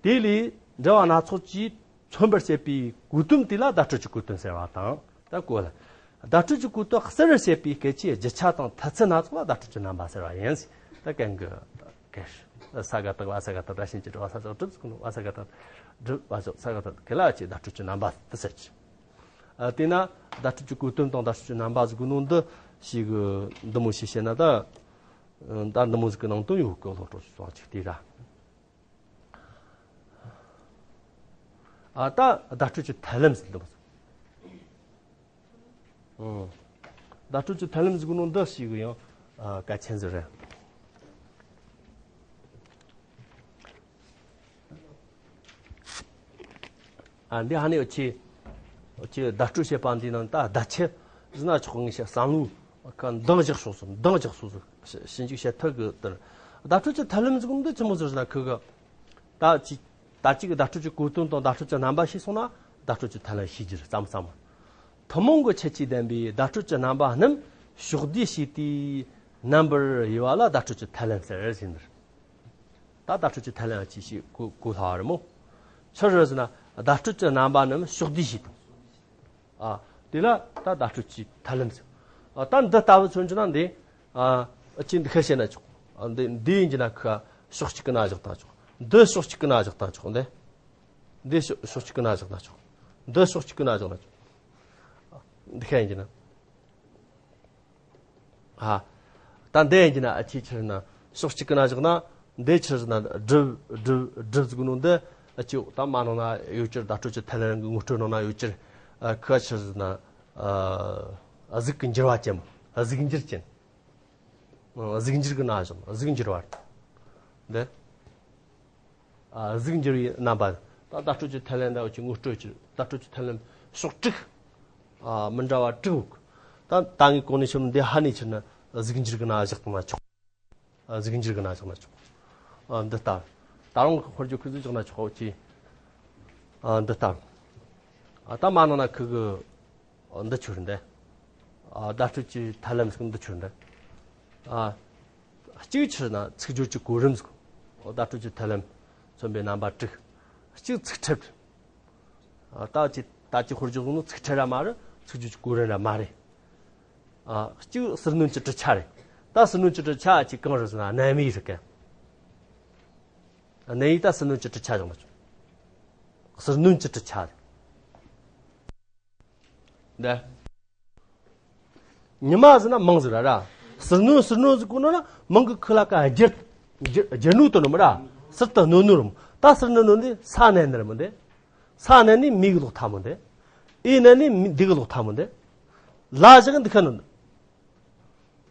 དེ་ལས་འབྲེལ་བ་སྣ་ཚོགས་ཀྱིས་མཚོན་པར་བྱེད་པའི་གོ་དོན་དེ་ལ་བརྡ་སྤྲོད་ཀྱི་གོ་དོན་ཟེར་བ་དང་། ད་གོ་ལ། བརྡ་སྤྲོད་ཀྱི་གོ་དོན་གསལ་བར་བྱེད་པའི་སྐད་ཆའི་རྒྱུ་ཆ་དང་མཐུན་ཚུལ་སྣ་ཚོགས་ལ་བརྡ་སྤྲོད་ཀྱི་རྣམ་པ་ཟེར་བ་ཡིན། ད་གན་གི་གེ། ས་ག་བཏགས་སྒ་ར་ས་ག་བཏགས་སྒྲ་ཞབས་ཀྱུ་སྒྲུ་བ་ས་བཞག་སྒྲུབ་ཟེར་གོ་ནོ། བ་ས་ག་བཏགས་སྒྲུབ་བ་བཞག་ས་ག་བཏགས་གེ་ལ་ཅི་བརྡ་སྤྲོད་ཀྱི་རྣམ་པ་དེ་ཟེར་གི། ཨ་དེས་ན་བརྡ་སྤྲོད་ཀྱི་གོ་དོན་དང་བརྡ་སྤྲོད་ཀྱི་རྣམ་པ་ཟེར་གོ་ནོ་འདི་ཞིག་འདི་མོ་ཞིག་བཤད་ན། ད་ད་འདི་མོ་ཟིག་གི་ནང་དོན་ཡོད་གི། སློབ་གྲོགས་ཚོ་གཅིག་དེ་ར། ཨ་ད་བརྡ་སྤྲོད་ཀྱི་ཐབས་ལམ་ཟེར་འདི་མོ་ཟིག་ཨང་། བརྡ་སྤྲོད་ཀྱི་ཐབས་ལམ་ཟེར་གོ་ནོ་འདི་ཞིག་ཡང་ཨ་གལ་ཆེན་ཟིག་རེད། ཨ་འདི་ཧ་ནི་འུ་ཆོས་འུ་ཆོས་བརྡ་སྤྲོད་བྱེད་པ་འདི་ནང་ད་བརྡ་ཆད་ཟེར་ན་ཆོག་ངེས་ཤེས། བསམ་བློ་ག་འདང་རྒྱག་ཕྱོགས་སུ། འདང་རྒྱག་ཕྱོགས་སུ་ཞིབ་འཇུག་བྱེད་ཐུབ་གི། དེར་བརྡ་སྤྲོད་ཀྱི་ཐབས་ལམ་ཟེར་གོ་ནོ་འདི་ཆི་མོ་ཟིག་ཟེར་ན། ཁོ་གི་ད་ཅིག་ད་ཅིག་གི་བརྡ་སྤྲོད་ཀྱི་གོ་དོན་དང་བརྡ་སྤྲོད་ཀྱི་རྣམ་པ་ཤེས་སོང་ན། བརྡ་སྤྲོད་ཀྱི་ཐབས་ལམ་ཤེས་རྒྱུ་རེད། ཙམ་ཙམ། ཐུན་མོང་གི་ཁྱད་ཆོས་ལྡན་པའི་བརྡ་སྤྲོད་ཀྱི་རྣམ་པ་རྣམས་ཕྱོགས་བསྡུས་བྱས་ཏེ་རྣམ་པར་དབྱེ་བ་ལ་བརྡ་སྤྲོད་ཀྱི་ཐབས་ལམ་ཟེར་ཟེར་ནི་རེད། ད་བརྡ་སྤྲོད་ཀྱི་ཐབས་ལམ་ཅིག་ཞིག་གོ་གོ་སླ་བ་རེད་མོ། ཆི་རེད་ཟེར་ན། བརྡ་སྤྲོད་ཀྱི་རྣམ་པ་རྣམས་ཕྱོགས་བསྡུས་བྱས་དང་། ཨ་དེ་ལ་ད་བརྡ་སྤྲོད་ཀྱི་ཐབས་ལམ་ཟེར། ཨ་ད་འདི་ལྟ་བུ་མཚོན་རྒྱུ་ན་འདི། ཨ་ཅི་འདི་ཁ་བཤད་ན་ཆོག་ཨ་འདི་འདི་ཡིན་རྒྱུ་ན་ཁ་ཕྱོགས་གཅིག་གི་ན་བཞག་ད་ཆོག་འདི་ཕྱོགས་གཅིག་གི་ན་བཞག་ད་ཆོག་འདི། འདི་ཕྱོགས་ཕྱོགས་གཅིག་གི་ན་བཞག་ད་ཆོག་འདི་ཕྱོགས་གཅིག་གི་ན་བཞག་ན་ཆོག་འདི་ཁ་ཡིན་རྒྱུ་ན། ཨ། ད་འདི་ཡིན་གྱི་ན་ཨ་ཅི་ཆི་རེད་ན། ཕྱོགས་གཅིག་གི་ན་བཞག་ན། འདི་ཆི་རེད་ན། སྒྲུབ་སྒྲུབ་སྒྲུབ་ཟེར་གོ་ནོ་འདི། ཨ་ཅོ་ད་མ་ནང་ན་ཡོད་ཅིག་བརྡ་སྤྲོད་ཀྱི་ཐའི་ལན་གྱི་ངོ་སྤྲོད་ནང་ན་ཡོད་ཅིག་ཨ་ཁ་ཆི་ཟེར་ན། ཨ་གཟུགས་ཀྱི་འགྱུར་བ་ཅན། གཟུགས་འགྱུར་ཅན། གཟུགས་འགྱུར་གྱི་ན་བཞག་གཟུགས་འགྱུར་བ་འདི། ཨ་གཟུགས་འགྱུར་བའི་རྣམ་པ། ད་བརྡ་སྤྲོད་ཀྱི་ཐའི་ལན་འདྲ་བོ་ཅིག་ངོ་སྤྲོད་ཀྱི་བརྡ་སྤྲོད་ཀྱི་ཐའི་ལན་ཕྱོགས་དྲུག་ཨ་མི་འདྲ་བ་དྲུག་ད་ད་ངས་གོང་ནས་ཞུ་འདི་ཧ་ནས་ཕྱིར་ན་གཟུགས་འགྱུར་གྱི་ན་བཞག་ཏུ་ན་ཆོག་གཟུགས་འགྱུར་གྱི་ན་བཞག་ན་ཆོག་ཨ་འདི་ལྟར། ད་རུང་གི་དཔེར་བརྗོད་ཁོ་ཚོས་བཞག་ན་ཆོག་ཅེས། ཨ་འདི་ལྟར། ཨ་ད་མ་ནང་ན་ཁི་གི་འདི་ཆོས་འདི། ཨ་བརྡ་སྤྲོད་ཀྱི་ཐའི་ལན་ཟིག་འདི་ཆོས་འདི། ཨ་གཅིག་ཆི་ན་ཚིག་སྦྱོར་གྱི་གོ་རིམ་ཟིག་བརྡ་སྤྲོད་ཀྱི་ཐའི་ལན་མཚོན་པའི་རྣམ་པ་དྲུག་གཅིག་ཚིག་ཕྲད། ཨ་ད་ཅི་ད་ཅི་དཔེར་བརྗོད་ནི་ཚིག་ཕྲད་ར་མ་རེད། ཚིག་སྦྱོར་གྱི་གོ་རིམ་ར་མ་རེད། ཨ་གཅིག་ཟུར་སྣོན་གྱི་གྲུབ་ཆ་རེད། ད་ཟུར་སྣོན་གྱི་གྲུབ་ཆ་ཅིག་གང་རེད་ཟེར་ན་གནམ་ཡིག་རེད་ཀ་གནམ་ཡིག་ད་ཟུར་སྣོན་གྱི་གྲུབ་ཆ་བྱུང་བ་བྱུང་། ཟུར་སྣོན་གྱི་གྲུབ་ཆ་རེད། འདི། ཉི་མ་ཟེར་ན་མང་ཟིག་ར་ར། ཟུར་སྣོན་ཟུར་སྣོན་ཟེར་གོ་ནོ་ན་མང་གི་ཁུ་ལ་ཀ་རྒྱུ། རྒྱུ་རྒྱུ་ནོ་དོ་ནོ་མ་ར། ཟུར་དུ་སྣོན་ནོ་རུ་མོ། ད་ཟུར་སྣོན་ནོ་འདི་ས་ནས་ནི་རུ་མོ་འདི། ས་ནས་ནི་མི་གི་ལོག་ཐ་མོ་འདི། ཨི་ནས་ནི་མི་འདི་གི་ལོག་ཐ་མོ་འདི། ལ་བཞག་འདི་ཁ་ནོ་འདི།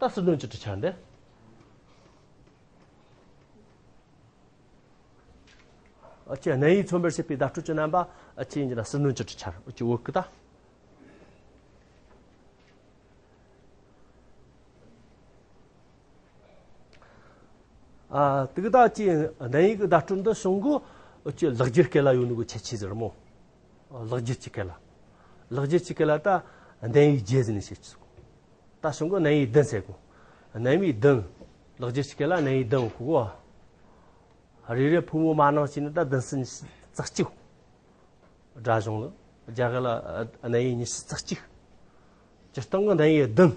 ད་ཟུར་སྣོན་གྱི་གྲུབ་ཆ་འདི། ཨ་ཅེ་གནམ་ཡིག་མཚོན་པར་བྱེད་པའི་བརྡ་སྤྲོད་ཀྱི་རྣམ་པ་ཨ་ཅེ་ཡིན་གྱི་ན་ཟུར་སྣོན་གྱི་གྲུབ་ཆ་རེད། ཨ་ཅེ་བོད་ཀྱི་ད། ཨ་དེ་གི་ད་ཅི་གནམ་ཡིག་གི་བརྡ་སྤྲོད་འདི་བྱུང་གི་ཨ་ཅེ་ལེགས་སྦྱར་སྐད་ལ་ཡོད་ནི་གི་ཁྱད་ཆོས་ཟེར་མོ། ལེགས་སྦྱར་གྱི་སྐད་ལ། ལེགས་སྦྱར་གྱི་སྐད་ལ་ད་གནམ་ཡིག་བརྒྱད་ཟེར་ནས་བཤད་ཀྱི་ཟེར་གོ་ད་བྱུང་གི་གནམ་ཡིག་བདུན་ཟེར་གོ་གནམ་ཡིག་བདུན། ལེགས་སྦྱར་གྱི་སྐད་ལ་གནམ་ཡིག་བདུན་གོ་གོ་རེ་རེ་ཕོ་མོ་མ་ནང་བྱས་ནས་ད་བདུན་ཟིན་རྩ་གཅིག་སྒྲ་གཞུང་ལ་རྒྱ་གར་ལ་གནམ་ཡིག་ཉི་ཤུ་རྩ་གཅིག་སྤྱིར་བཏང་གི་གནམ་ཡིག་བདུན།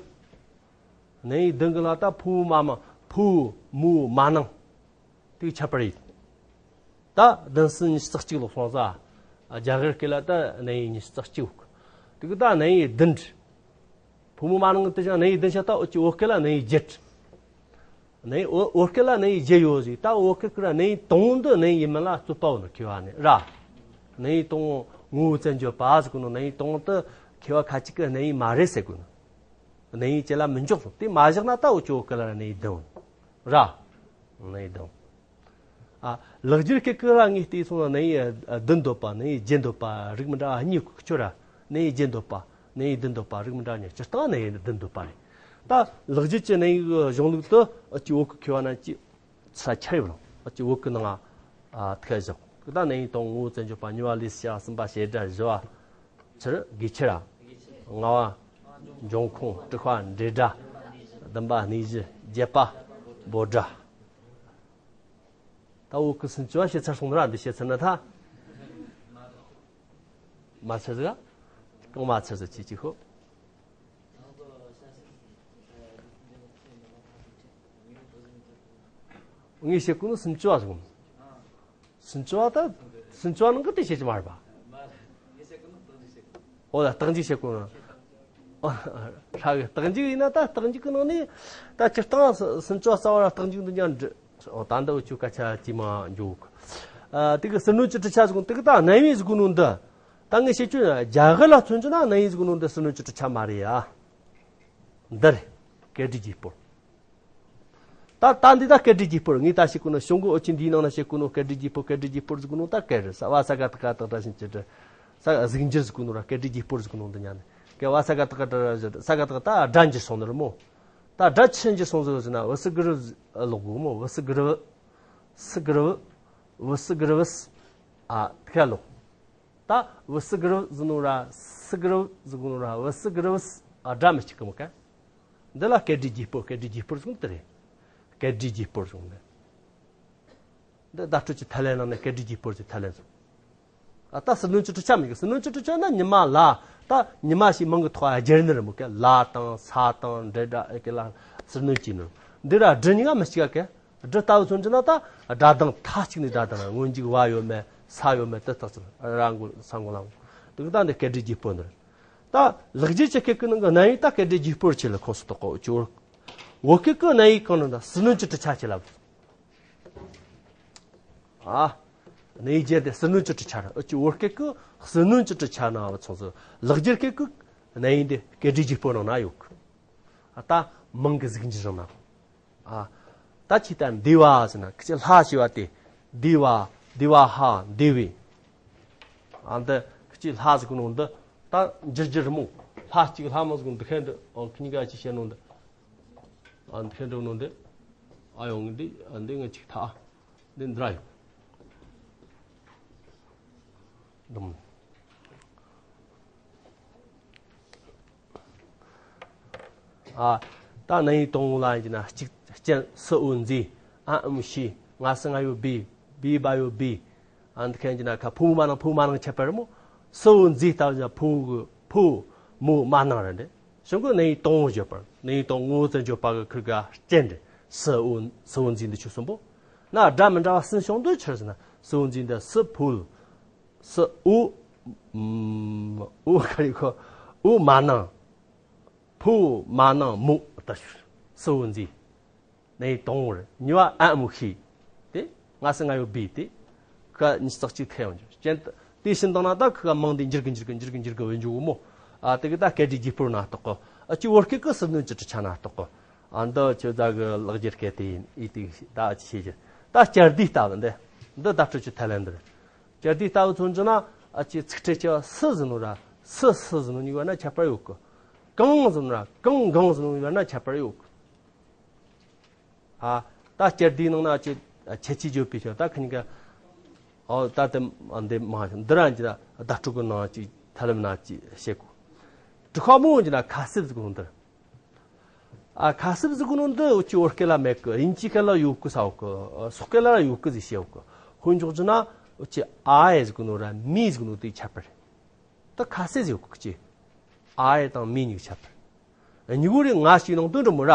གནམ་ཡིག་བདུན་གི་ལ་ད་ཕོ་མོ་མ་མ་ཕོ་མོ་མ་ནང་དེ་ཁྱད་པར་ཡིན། ད་བདུན་ཟིན་ཉི་ཤུ་རྩ་གཅིག་ལོག་སོང་ས། རྒྱ་གར་སྐད་ལ་ད་གནམ་ཡིག་ཉི་ཤུ་རྩ་གཅིག་ཡོད་གི་དེ་གི་ད་གནམ་ཡིག་བདུན་རེད། ཕོ་མོ་མ་ནང་གི་དེ་ཅང་གནམ་ཡིག་བདུན་ཤ་ད་འོ་ཅི་བོད་སྐད་ལ་གནམ་ཡིག་བརྒྱད། གནམ་ཡིག་བོད་བོད་སྐད་ལ་གནམ་ཡིག་བརྒྱད་ཡོད་ཟིག་ད་བོད་སྐད་ཀྱི་ར་གནམ་ཡིག་དང་པོ་འདི་གནམ་ཡིག་མིན་ལ་རྩོད་པ་བོ་ནི་མཁས་པ་ནི་ར། གནམ་ཡིག་དང་པོ་ངོ་བོ་བཙན་བྱོལ་བ་ཟེར་གོ་ནོ་གནམ་ཡིག་དང་པོ་དེ་མཁས་པ་ཁ་ཅིག་གི་གནམ་ཡིག་མ་རེད་ཟེར་གོ་ནོ། གནམ་ཡིག་ཅི་ལ་མི་འཇོག་སོང་དེ་མ་བཞག་ན་ད་འོ་ཅི་བོད་སྐད་ལ་ར་གནམ་ཡིག་བདུན་ར། གནམ་ཡིག་བདུན། ཨ་ལེགས་སྦྱར་སྐད་ཀྱི་ར་ངས་བལྟས་སོང་ན་གནམ་ཡིག་བདུན་འདོད་པ་གནམ་ཡིག་བརྒྱད་འདོད་པ་རིགས་མི་འདྲ་བ་གཉིས་ཁྱོད་ར་གནམ་ཡིག་བརྒྱད་འདོད་པ་གནམ་ཡིག་བདུན་འདོད་པ་རིགས་མི་འདྲ་གཉིས་སྤྱིར་བཏང་གནམ་ཡིག་བདུན་འདོད་པ་རེད། ད་ལེགས་སྦྱར་གྱི་གནམ་ཡིག་གཞུང་ལུགས་དུ་ཨ་ཅི་བོད་ཀྱི་མཁས་པ་རྣམས་ཀྱིས་ས་ཆ་ཡོད་རུང་ཨ་ཅི་བོད་ཀྱི་ནང་ཨ་ཐད་བཞག་གི་ད་གནམ་ཡིག་དང་པོ་ངོ་བོ་བཙན་བྱོལ་བ་གཉིས་པ་ལས་བྱ་གསུམ་པ་བྱེད་སྒྲ་བཞི་བ་ཕྱིར་དགེ་ཁྱེར་ར། ལྔ་བ་འབྱུང་ཁུངས་དྲུག་པ་འབྲེལ་སྒྲ། བདུན་པ་གནས་གཞི་བརྒྱད་པ་འབོད་སྒྲ། ད་འུ་ཀི་སུམ་ཅུ་བ་བཤད་ཚར་སོང་ན་ར་འདི་བཤད་ཚར་ན་ད། མ་ཚར་ཟིག་ག་གང་མ་ཚར་ཟིག་ཅི་ཅི་ཤོད། ངས་བཤད་གོ་ནི་སུམ་ཅུ་བ་ཟིག་སུམ་ཅུ་བ་ད། སུམ་ཅུ་བ་ནང་གི་དེ་བཤད་ཀྱི་མ་རེད་པ། འོ་ད་རྟགས་འཇུག་བཤད་གོ་ན། ཧྲ་གི་རྟགས་འཇུག་ཡིན་ན་ད་རྟགས་འཇུག་གི་ནང་ནས་ད་སྤྱིར་བཏང་སུམ་ཅུ་བ་རྩ་བ་ར་རྟགས་འཇུག་འདི་ཉན་འདྲི། འོ་ད་འདི་འུ་ཆོ་སྐད་ཆ་ཅི་མ་འཇུག་ཨ་དེ་གི་ཟུར་སྣོན་གྱི་གྲུབ་ཆ་ཟིག་དེ་གི་ད་གནམ་ཡིག་ཟིག་གོ་ནོ་འདི། ད་ངས་བཤད་རྒྱུ་རྒྱ་གར་ལ་མཚོན་རྒྱུ་ན་གནམ་ཡིག་ཟིག་གོ་ནོ་འདི་ཟུར་སྣོན་གྱི་གྲུབ་ཆ་མ་རེད་ཡ། འདི་རེད། སྐད་སྒྲའི་རྒྱས་སྤོར། ད་ད་འདི་ད་སྐད་སྒྲའི་རྒྱས་སྤོར་ངས་ད་བཤད་གོ་ནོ་གཞུང་གི་འུ་ཆོ་འདིའི་ནང་ན་བཤད་གོ་ནོ་སྐད་སྒྲའི་རྒྱས་སྤོར་སྐད་སྒྲའི་རྒྱས་སྤོར་ཟེར་གོ་ནོ་ད་སྐད་རེད་ས་བ་ས་ག་ཏ་ག་ཏ་སྒྲ་ཞིག་ཅི་འདྲ། ས་གཟུགས་འགྱུར་ཟེར་གོ་ནོ་ར་སྐད་སྒྲའི་རྒྱས་སྤོར་ཟེར་གོ་ནོ་འདི་ཉན་ནས་སྐད་བ་ས་ག་ཏ་ག་ཏ་ར་ཟེར་ས་ག་ཏ་ག་ད་སྒྲ་འགྱུར་སོང་ནི་རེད་མོ། ད་སྒྲ་ཆི་འགྱུར་སོང་ཟེར་ཟེར་ན་བི་སི་གི་རི་ལོག་གོ་མོ་བི་སི་གི་རི་བི། སི་གི་རི་བི། བི་སི་གི་རི་བི་སི། ཨ་ཁ་ལོག་ད་བི་སི་གི་རི་བི་ཟེར་ནོ་ར་སི་གི་རི་བི་ཟེར་གོ་ནོ་ར་བི་སི་གི་རི་བི་སི་ཨ་སྒྲ་མི་གཅིག་གི་མོ་ཀ། འདི་ལ་སྐད་སྒྲའི་རྒྱས་སྤོར་སྐད་སྒྲའི་རྒྱས་སྤོར་ཟེར་གོ་ནོ་དེ་རེད། སྐད་སྒྲའི་རྒྱས་སྤོར་ཟེར་གོ་ནོ་འདི། འདི་བརྡ་སྤྲོད་ཀྱི་ཐའི་ལན་ནང་ནས་སྐད་སྒྲའི་རྒྱས་སྤོར་གྱི་ཐའི་ལན་ཟེར། ཨ་ད་ཟུར་སྣོན་གྱི་གྲུབ་ཆ་མེད་གི་ཟུར་སྣོན་གྱི་གྲུབ་ཆ་ན་ཉི་མ་ལ་ད་ཉི་མ་ཞིག་མིང་གི་ཐོག་སྦྱར་ནི་རེད་མོ་ཀ་ལ་དང་ས་དང་འབྲེལ་སྒྲ་ཨེ་ཀི་ལ་ཟུར་སྣོན་གྱི་ནི་འདི་ར་སྒྲ་གཉིས་ཀ་མི་གཅིག་ག་སྒྲ་ལྟ་བུ་མཚོན་གྱི་ན་ད་སྒྲ་གདངས་མཐའ་གཅིག་ནས་སྒྲ་གདངས་ར་སྔོན་འཇུག་བ་ཡོད་མེད་ས་ཡོད་མེད་དེ་རྟགས་ཅན་ར་མགོ་ས་མགོ་ལ་མགོ་དེ་གི་ད་འདི་སྐད་སྒྲའི་རྒྱས་སྤོར་འདི་རེད། ད་ལེགས་སྦྱར་གྱི་སྐད་ཀྱི་ནང་གི་གནམ་ཡིག་ད་སྐད་སྒྲའི་རྒྱས་སྤོར་ཆེད་ལ་ཁོངས་སུ་གཏོགས་གོ་ཅོ། བོད་སྐད་ཀྱི་གནམ་ཡིག་གང་ནི་ད་ཟུར་སྣོན་གྱི་གྲུབ་ཆ་ཆེད་ལ། ཨ། གནས་ཡིག་སྦྱར་ཏེ་ཟུར་གནོན་གྱི་གྲུབ་ཆ་རེད། འུ་ཅག་བོད་སྐད་ཀྱི་ཟུར་གནོན་གྱི་གྲུབ་ཆ་ནང་ལ་མཚུངས་སུ་ལེགས་སྦྱར་སྐད་ཀྱི་གནས་ཡིག་འདི་སྐད་སྒྲའི་རྒྱུད་པོ་ནང་ན་ཡོད་གི། ཨ་ད་མིང་གི་གཟུགས་འགྱུར་རང་ན། ཨ་ད་ཅི་ལྟར་འདི་བ་ཟེར་ན་ཁི་ཅི་ལྷ་ཞེས་པ་དེ། འདི་བ། འདི་བ་ཧ། འདི་བས། ཨ་འདི་ཁི་ཅི་ལྷ་ཟེར་གོ་ནོ་འདི་ད་འགྱུར་རྒྱུ་རེད་མོ། ལྷ་གཅིག་ལྷ་མོ་ཟེར་གོ་འདི་ཁན་འདི་ཨོ་ཁི་གཉིས་ཀ་ཅི་བཤད་ནོ་འདི། ཨ་འདི་ཁན་འདི་ནོ་འདི། ཨ་ཡོང་འདི་ཨ་འདི་ང་ཅིག་ཐ། འདི་འདི་ར་ཡོང་། འདི་མོ། ཨ་ད་གནས་ཡིག་དང་པོ་ལ་ཡིན་ན་གཅིག་སྤྱན་སུ་འོ་མཛེས། ཨ་ཨམ་ཤི། ང་སུ་ང་ཡོད་བི། བི་བ་ཡོད་བི། ཨ་འདི་ཁན་གྱི་ན་ཁ་ཕོ་མོ་མ་ནང་ཕོ་མོ་མ་ནང་ཁྱད་པར་མོ། སུ་འོ་མཛེས་ལྟ་བུ་ཕོ་གི་ཕོ་མོ་མ་ནང་རེད་འདྲེ། གཞུང་གི་གནས་ཡིག་དང་པོ་བརྗོད་པར་གནས་ཡིག་དང་པོ་ངོ་བོ་ཙམ་བརྗོད་པ་གི་ཁུར་ག་སྤྱན་འདྲེ། སུ་འོ་སུ་འོ་མཛེས་འདི་ཆོས་གསུམ་པོ། ན་སྒྲ་མི་འདྲ་བ་གསུམ་བྱུང་དུས་ཆི་ཟེར་ན་སུ་འོ་མཛེས་འདི་སུ་ཕོ། སུ་འོ། ཨོ་ག་རེ་ཁོ། འོ་མ་ནང་། ཕོ་མ་ནང་མོ་ལྟ་ཞུ། སུ་འོ་མཛེས། གནས་ཡིག་དང་པོ་རེད། གཉིས་པ་ཨ་ཨམ་ཤི། དེ་ང་སུ་ང་ཡོད་བི་དེ། ཁ་གཉིས་ཙག་གཅིག་ཐེ་ཡོང་རྒྱུ་རྐྱེན་དེ་བྱིན་བཏང་ན་ད་ཁི་ག་མིང་དེ་འགྱུར་གི་འགྱུར་གི་འགྱུར་གི་འགྱུར་གི་བེད་འཇུག་གི་མོ། ཨ་དེ་གི་ད་སྐད་སྒྲའི་རྒྱུད་པོ་ན་གཏོགས་གི། ཨ་ཅི་བོད་སྐད་གི་ཟུར་གནོན་གྱི་གྲུབ་ཆ་ན་གཏོགས་གི། ཨ་འདི་ཁྱོད་ད་གི་ལེགས་སྦྱར་སྐད་དེ་ཡིན་ཨི་དེ་ད་ཨ་ཅི་ཤེས་རྒྱུ། ད་སྦྱར་སྡེ་ལྟ་བུ་འདི། འདི་བརྡ་སྤྲོད་ཀྱི་ཐབས་ལམ་འདི་རེད། སྦྱར་སྡེ་ལྟ་བུ་མཚོན་རྒྱུ་ན་ཨ་ཅི་ཚིག་ཕྲད་ཀྱི་སུ་ཟེར་ནོ་ར་སུ་སུ་ཟེར་ནོ་གཉིས་བར་ན་ཁྱད་པར་ཡོད་གི། གང་ཟེར་ནོ་ར་གང་གང་ཟེར་ནོ་གཉིས་བར་ན་ཁྱད་པར་ཡོད་གི། ཨ་ད་སྦྱར་སྡེའི་ནང་ན་ཅི་ཁྱད་ཆོས་བརྗོད་པའི་ཆོས་ད་ཁི་གཉིས་ཀ། ཨོ་ད་དེ་འདི་མ་འདི་རང་གི་བརྡ་སྤྲོད་གི་ནང་ཅིག་ཐབས་ལམ་ན་ཅིག་བཤད་གོ། དྲུག་པ་མོ་གི་ན་ཁ་གསབ་ཟེར་གོ་ནོ་འདི། ཨ་ཁ་གསབ་ཟེར་གོ་ནོ་འདི་འུ་ཅི་བོད་སྐད་ལ་མེད་གི། དབྱིན་ཇི་སྐད་ལ་ཡོད་གི་ས་འོ་གི། སོག་སྐད་ལ་ཡོད་གི་ཟེར་བཤད་འོ་གི། དཔེ་འཇོག་རྒྱུ་ན་འུ་ཅི་ཨའི་ཟེར་གོ་ནོ་ར་མི་ཟེར་གོ་ནོ་དེ་ཁྱད་པར། ད་ཁ་གསབ་ཟེར་གོ་གི་ཅི། ཨའི་དང་མི་གཉིས་ཁྱད་པར། གཉིས་པོ་རེ་ང་ཞིག་ནང་དོན་འདྲ་མོ་ར།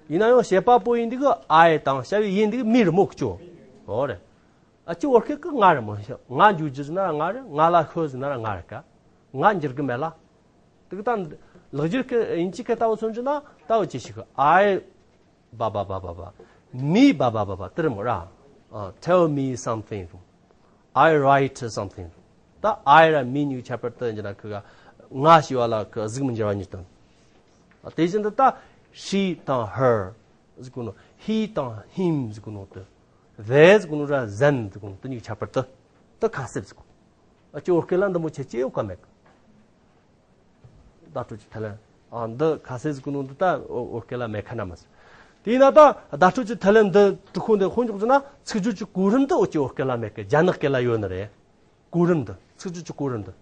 ཡིན་ན་ཡང་བྱེད་པ་པོ་ཡིན་འདི་གི་ཨའི་དང་བྱ་བའི་ཡིན་འདི་གི་མི་རེད་མོ་གི་ཅོ། འོ་རེད། ཨ་ཅི་བོད་སྐད་གི་ང་རེད་མོ། ང་འཇུག་རྒྱུ་ཟེར་ན་ར་ང་རེད། ང་ལ་ཤོད་ཟེར་ན་ར་ང་རེད་ཀ། ང་འགྱུར་གི་མེད་ལ། དེ་གི་ད་ལེགས་སྦྱར་སྐད་དབྱིན་ཇི་སྐད་ལྟ་བུ་མཚོན་རྒྱུ་ན་ལྟ་བུ་ཅི་ཞིག་གི་ཨའི། བ་བ་བ་བ་བ། མི་བ་བ་བ་བ་དེ་རེད་མོ་ར། ཨ། tell me something། I write something། ད་ཨའི་ར་མི་གཉིས་ཁྱད་པར་དུ་འཇོག་ན་ཁི་ག་ང་ཞེས་པ་ལ་ཁི་གཟུགས་མི་འགྱུར་བ་གཉིས་དང་། དེ་བཞིན་དུ་ད་she་དང་her་ཟེར་གོ་ནོ། he་དང་him་ཟེར་གོ་ནོ་དེ། they་ཟེར་གོ་ནོ་ར་them་ཟེར་གོ་ནོ་དེ་གཉིས་ཁྱད་པར་དུ་ད་ཁ་གསབ་ཟེར་གོ། ཨ་ཅི་བོད་སྐད་ལ་འདི་མོ་ཁྱད་ཆོས་ཡོད་ག་མེད་ག། བརྡ་སྤྲོད་ཀྱི་ཐབས་ལམ། ཨ་འདི་ཁ་གསབ་ཟེར་གོ་ནོ་འདི་ད་བོད་སྐད་ལ་མེད་ཁ་ན་མ་ཟེར། དེས་ན་ད་བརྡ་སྤྲོད་ཀྱི་ཐབས་ལམ་འདི་དྲུག་པོ་འདི་དཔེ་འཇོག་རྒྱུ་ན་ཚིག་སྦྱོར་གྱི་གོ་རིམ་འདི་འུ་ཅི་བོད་སྐད་ལ་མེད་གི། རྒྱ་ནག་སྐད་ལ་ཡོད་ནི་རེད། གོ་རིམ་འདི་ཚིག་སྦྱོར་གྱི་གོ་རིམ་འདི།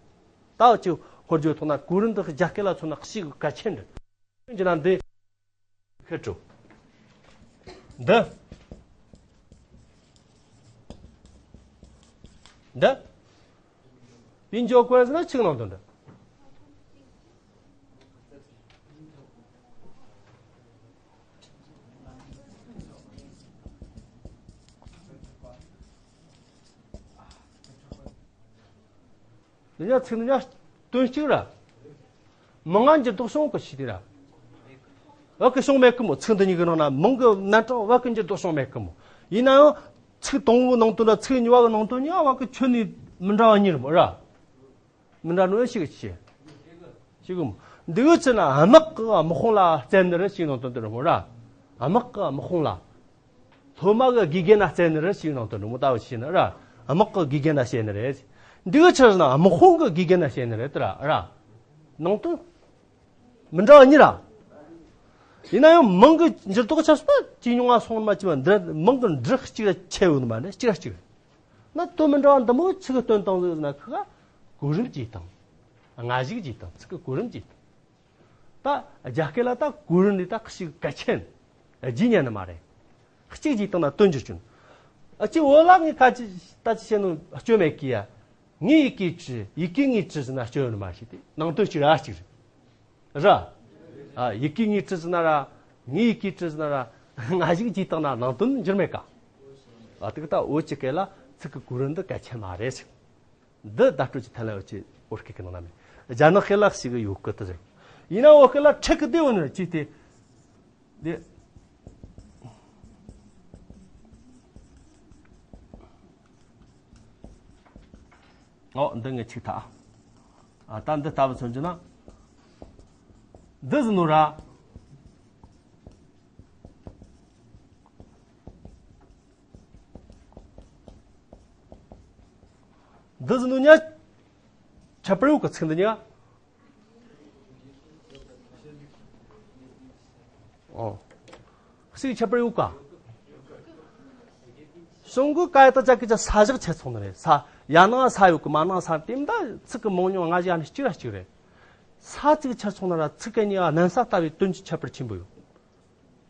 ད་འུ་ཅི་ཧོར་བརྗོད་ཐོག་ན་གོ་རིམ་འདི་རྒྱ་སྐད་ལ་མཚོན་ན་ཞེ་གི་གལ་ཆེན་རེད། ཡིན་གྱི་ན་འདི། ཁེ་དྲུག་འདི། འདི། པིན་ཇོ་ཀོན་ཟེར་ན་ཆིག་ནང་དོན་འདི། འདི་ཉག་ཚིག་འདི་ཉག་དོན་གཅིག་ར། མང་ང་འགྱུར་ལྡོག་བྱུང་གི་ཤི་དེ་ར། བ་གི་བྱུང་མེད་གི་མོ། ཚིག་འདི་གཉིས་ཀྱི་ནང་ན་མང་གི་རྣམ་གྲངས་བ་གི་འགྱུར་ལྡོག་བྱུང་མེད་གི་མོ། ཡིན་ན་ཡང་ཚིག་དང་པོའི་ནང་དོན་ལ་ཚིག་གཉིས་པ་གི་ནང་དོན་གཉིས་བ་གི་ཁྱོན་ནས་མི་འདྲ་བ་གཉིས་རེད་མོ་ར། མི་འདྲ་ནོ་ཡང་ཤི་གི་ཆེ། ཤི་གི་མོ། འདི་གི་ཚེ་ན་དམག་གི་དམག་དཔུང་ལ་བརྩེ་ནི་རེད་ཞིག་ནང་དོན་དེ་རེད་མོ་ར། དམག་གི་དམག་དཔུང་ལ། སློབ་མ་གི་དགེ་རྒན་ན་བརྩེ་ནི་རེད་ཞིག་ནང་དོན་རེད་མོ། ལྟ་བུ་ཞིག་ན་ར། དམག་གི་དགེ་རྒན་ན་བརྩེ་ནི་རེད། འདི་གི་ཚེ་ན་དམག་དཔུང་གི་དགེ་རྒན་ན་བརྩེ་ནི་རེད་དེ་ར་ར། ནང་དོན། མི་འདྲ་བ་གཉིས་ར། ཡིན་ན་ཡང་མང་གི་འགྱུར་ལྡོག་ཆ་སོགས་ཇེ་ཉུང་ང་སོང་མ་ཅི་བ་འདི་མང་གི་འབྲི་གཅིག་ར་ཆེ་ཡོད་མ་རེད། གཅིག་ར་གཅིག་རེད། ན་དོན་མི་འདྲ་བ་འདི་མོ་ཚིག་གི་སྟོན་སྟངས་ཟིག་ན་ཁི་ག་གོ་རིམ་གྱིས་དང་། སྔ་གཞུག་གྱིས་དང་ཚིག་གི་གོ་རིམ་གྱིས་དང་། ད་རྒྱ་སྐད་ལ་ད་གོ་རིམ་འདི་ད་ཞེ་གི་གལ་ཆེན། རྗེས་ཉན་ནི་མ་རེད། གཅིག་གྱིས་དང་ན་དོན་འགྱུར་ཆུན། ཨ་ཅི་འོ་ལ་ངས་ད་ཅི་ད་ཅི་བཤད་ནོ་སྐྱོན་མེད་གི་ཡ། ངའི་ཡི་གེ་བྲི་ཡི་གེ་ངའི་བྲི་ཟེར་ན་སྐྱོན་ཡོད་ནི་མ་ཞིག་དེ་ནང་དོན་གཅིག་ར་གཅིག་རེད། ར། ཨ་ཡི་གེ་ངའི་བྲི་ཟེར་ན་ར། ངའི་ཡི་གེ་བྲི་ཟེར་ན་ར། སྔ་གཞུག་གྱིས་དང་ན་ནང་དོན་འགྱུར་མེད་ཀ། ཨ་དེ་གི་ད་འོ་ཅི་སྐད་ལ་ཚིག་གི་གོ་རིམ་འདི་གལ་ཆེན་མ་རེད་ཟེར། འདི་བརྡ་སྤྲོད་ཀྱི་ཐབས་ལ་འོ་ཅི་བོད་སྐད་ཀྱི་ནང་ན་མེད། རྒྱ་ནག་སྐད་ལ་ཞེ་གི་ཡོད་གི་དེ་ཟེར། ཡིན་ན་བོད་སྐད་ལ་ཁྲིད་གི་དེ་འོ་ནི་ཅི་སྟེ། འདི། ཨོ་འདི་ངས་ཆིག་ཐག་ཨ་ད་འདི་ལྟ་བུ་མཚོན་རྒྱུ་ན། འདི་ཟིན་ནོ་ར། འདི་ཟིན་ནོ་ཉ། ཁྱད་པར་ཡོད་གི་ཚིག་འདི་ཉ། ཨོ། ཚིག་ཁྱད་པར་ཡོད་ག། གཞུང་གི་ཀ་ཡ་ཏ་ཅ་གི་ཅ་ས་བཞག་ཆད་སོང་ནི་རེད། ས་ཡ་ནང་ས་ཡོད་གི་མ་ནང་ས་དེ་འདྲ་ཚིག་གི་མང་ཉུང་ང་ཞིག་ཨ་ནི་གཅིག་ར་གཅིག་རེད། ས་ཚིག་ཆད་སོང་ན་ར་ཚིག་གི་གཉིས་ཀ་སྣང་ས་ལྟ་བུའི་དོན་གྱི་ཁྱད་པར་ཆེན་པོ་ཡོད།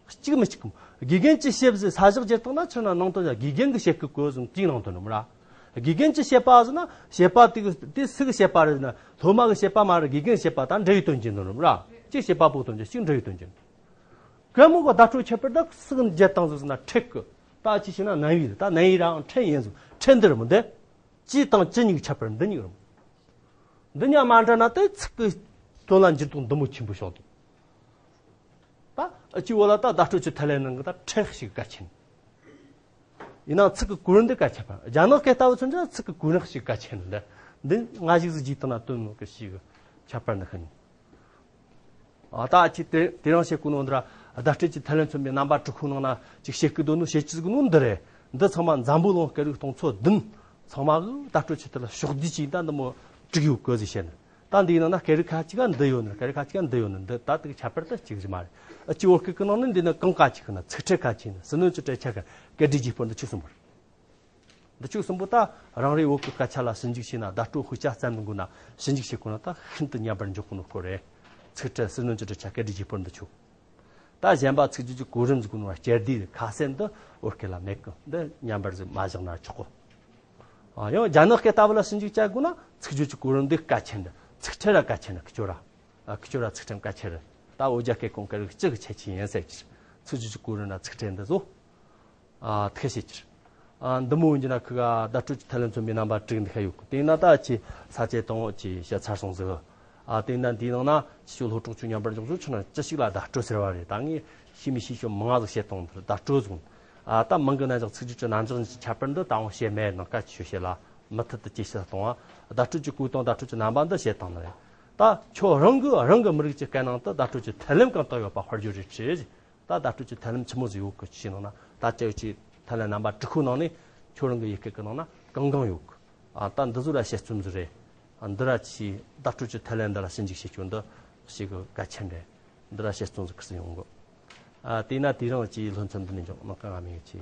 གཅིག་མི་གཅིག་གམ། དགེ་རྒན་གྱིས་བཤད་ཟེར་ས་བཞག་བརྗེད་བཏང་ན་ཆི་ན་ནང་དོན་ཡང་དགེ་རྒན་གྱིས་བཤད་ཀི་གོ་ཟིན་གཅིག་ནང་དོན་རུམ་ར། དགེ་རྒན་གྱིས་བཤད་པ་ཟེར་ན་བཤད་པ་དེ་གི་དེ་སུ་གི་བཤད་པ་རེད་ན་སློབ་མ་གི་བཤད་པ་མ་རེད། དགེ་རྒན་བཤད་པ་དང་འབྲེལ་བའི་དོན་གྱི་འདུག་རུམ་ར། གཅིག་བཤད་པ་པོ་དོན་གྱི་གཅིག་འབྲེལ་བའི་དོན་གྱི་འདུག་ག་མོ་གི་བརྡ་སྤྲོད་ཁྱད་པར་དག་སུ་གི་བརྗེད་བཏང་ཟིག་ཟེར་ན་ཁྲེག་གི། ད་ཅི་བྱས་ན་ནན་ཡི་རེད། ད་ནན་ཡི་རའང་ཁྲེག་ཡིན་ཟིག་ཁྲེག་འདི་རུམ་འདི། ཅི་དང་ཅི་གཉིས་ཀྱི་ཁྱད་པར་འདི་གཉིས་རུམ། འདི་གཉིས་མ་འདྲ་ན་དེ་ཚིག་གི་དོན་ལ་འགྱུར་ལྡོག་འདི་མོ་ཆེན་པོ་བྱུང་འདུག་ད་ཨ་ཅི་བོ་ལ་ད་བརྡ་སྤྲོད་ཀྱི་ཐད་ལ་ནང་གི་ད་ཁྲེག་ཞིག་གལ་ཆེན། ཡིན་ནའང་ཚིག་གི་གོ་རིམ་འདི་གལ་ཆེ་བ། རྒྱ་ནག་སྐད་ལྟ་བུ་ཚོ་འདྲ་ཚིག་གི་གོ་རིམ་ཞིག་གལ་ཆེན་འདི། འདི་སྔ་ཞིག་ཟིག་བརྗེད་བཏང་ན་དོན་མོ་གི་ཞིག་ཁྱད་པར་འདི་ཤི་ནི། ཨ་ད་ཨ་ཅི་དེ་དེ་རང་བཤད་གོ་ནོ་འདི་ར་བརྡ་སྤྲོད་ཀྱི་ཐད་ལ་མཚོན་པའི་རྣམ་པ་དྲུག་ཁོ་ནང་ན་ཅིག་བཤད་གི་འདུག་ནོ་བཤད་ཀྱི་ཟིག་ནོ་འདི་རེད། འདི་ཚང་མ་འཛམ་བུ་གླིང་སྐད་རིགས་སྟོང་ཚོ་བདུན་ཚང་མ་གི་བརྡ་སྤྲོད་ཀྱི་ཐད་ལ་ཕྱོགས་བསྡུས་ཅིག་ད་འདི་མོ་བསྒྲིགས་ཡོད་གི་ཟིག་བཤད་ནི། ད་འདིའི་ནང་ན་སྐད་རིགས་ཁ་ཅིག་ག་འདི་ཡོད་ནི། སྐད་རིགས་ཁ་ཅིག་ག་འདི་ཡོད་ནི། འདི་ད་དེ་གི་ཁྱད་པར་དུ་གཅིག་ཟིག་མ་རེད། ཨ་ཅི་བོ་སྐད་གི་ནང་ནི་འདི་ནི་གང་ག་ཅིག་གི་ན་ཚིག་ཕྲད་གལ་ཆེ་ནི། ཟིན་ནོ་ཅི་ཕྲད་ཆ་ག་སྐད་སྒྲའི་རྗེས་སྤོར་འདི་ཆོས་གསུམ་པོ་རེད། འདི་ཆོས་གསུམ་པོ་ད་རང་རེའི་བོད་ཀྱི་སྐད་ཆ་ལ་ཞིབ་འཇུག་བྱས་ན་བརྡ་སྤྲོད་དཔེ་ཆ་བཙལ་འདུག་ན་ཞིབ་འཇུག་བྱེད་དགོས་ན་ད་ཤིན་ཏུ་ཉམས་པར་འཇོག་གོ་ནོ་ཁོ་རེད། ཚིག་ཕྲད་ཟིན་ནོ་ཅི་ཕྲད་ཆ་སྐད་སྒྲའི་རྗེས་སྤོར་འདི་ཆོས། ད་གཞན་པ་ཚིག་སྦྱོར་གྱི་གོ་རིམ་ཟིག་གོ་ནོ་བ་སྤྱི་བདེ་ཁ་གསལ་འདི་བོད་སྐད་ལ་མེད་གི། འདི་ཉམས་པར་ཟིག་མ་བཞག་ན་ཆོག་གོ། ཨ་ཡང་རྒྱ་ནག་སྐད་ལྟ་བུ་ལ་ཞིབ་འཇུག་བྱ་དགོས་ན་ཚིག་སྦྱོར་གྱི་གོ་རིམ་འདི་གལ་ཆེན་འདི། ཚིག་ཕྲད་ར་གལ་ཆེན་ནི་ཁི་ཆོ་ར། ཨ་ཁི་ཆོ་ར་ཚིག་ཕྲད་གལ་ཆེ་རེད། ད་འོ་རྒྱ་སྐད་ཁོང་སྐད་རིགས་སྤྱི་གི་ཁྱད་ཆོས་ཡིན་ཟེར་གྱི། ཚིག་སྦྱོར་གྱི་གོ་རིམ་ལ་ཚིག་ཕྲད་འདི་བཟོ། ཨ་ཐུགས་བྱེད་ཀྱི། ཨ་འདི་མོ་ཡིན་གྱི་ན་ཁི་ག་བརྡ་སྤྲོད་ཀྱི་ཐད་ལ་མཚོན་པའི་རྣམ་པ་དྲུག་འདི་ཁ་ཡོད་གི། དེ་ན་ད་ཅི་ས་བཅད་དང་ཅི་བཤད་ཚར་སོང་ཟིག་ཨ་དེ་ན་འདིའི་ནང་ན་ཅི་ཞུ་སློབ་གྲོགས་ཚོས་ཉམས་པར་འཇོག་ཚུལ་ཆུ་ན་ཅི་ཞིག་ལ་བརྡ་སྤྲོད་ཟེར་བ་རེད། ད་ངས་ཤེས་མི་ཤེས་ཆོ་མང་ང་ཟིག་བཤད་བཏང་། བརྡ་སྤྲོད་ཟིག་ཨ་ད་མང་གི་ན་ཅག་ཚིག་སྦྱོར་གྱི་རྣམ་གཞག་གི་ཁྱད་པར་འདི་ད་འོང་བཤད་མེད་ནང་སྐད་ཆ་ཞུ་བཤད་ལ་མུ་མཐུད་དུ་ཅི་བཤད་བཏང་བ། བརྡ་སྤྲོད་ཀྱི་གོ་དང་བརྡ་སྤྲོད་ཀྱི་རྣམ་པ་འདི་བཤད་བཏང་ནི་རེད། ད་ཁྱོད་རང་གི་རང་གི་མི་རིགས་ཀྱི་སྐད་ནང་དུ་བརྡ་སྤྲོད་ཀྱི་ཐབས་ལམ་གང་དག་ཡོད་པ་དཔར་བརྗོད་རེ་བྱེད། ད་བརྡ་སྤྲོད་ཀྱི་ཐབས་ལམ་ཆི་མོ་ཟིག་ཡོད་གི་ཅི་ནང་ན་ད་ཅི་ཡོད་ཀྱི་ཐབས་ལམ་རྣམ་པ་དྲུག་ཁོ་ནང་ནས་ཁྱོད་རང་གི་ཡི་གེ་གི་ནང་ན་གང་གང་ཡོད་གི། ཨ་ད་འདི་ཚོ་ལ་དཔྱད་རྩོམ་ཟིག་རེད། ཨ་འདི་ར་ཅི་བརྡ་སྤྲོད་ཀྱི་ཐབས་ལམ་འདི་ལ་ཞིབ་འཇུག་བྱེད་རྒྱུ་འདི་ཞིག་གི་གལ་ཆེན་རེད། འདི་ར་དཔྱད་རྩོམ་ཟིག་ཁུར་སེ་ཡོང་གི། ཨ་དེས་ན་དེ་རིང་ཅི་སློབ་ཚན་འདི་ནས་འཇོག་ནང་གི་ང་མིང་ཅི།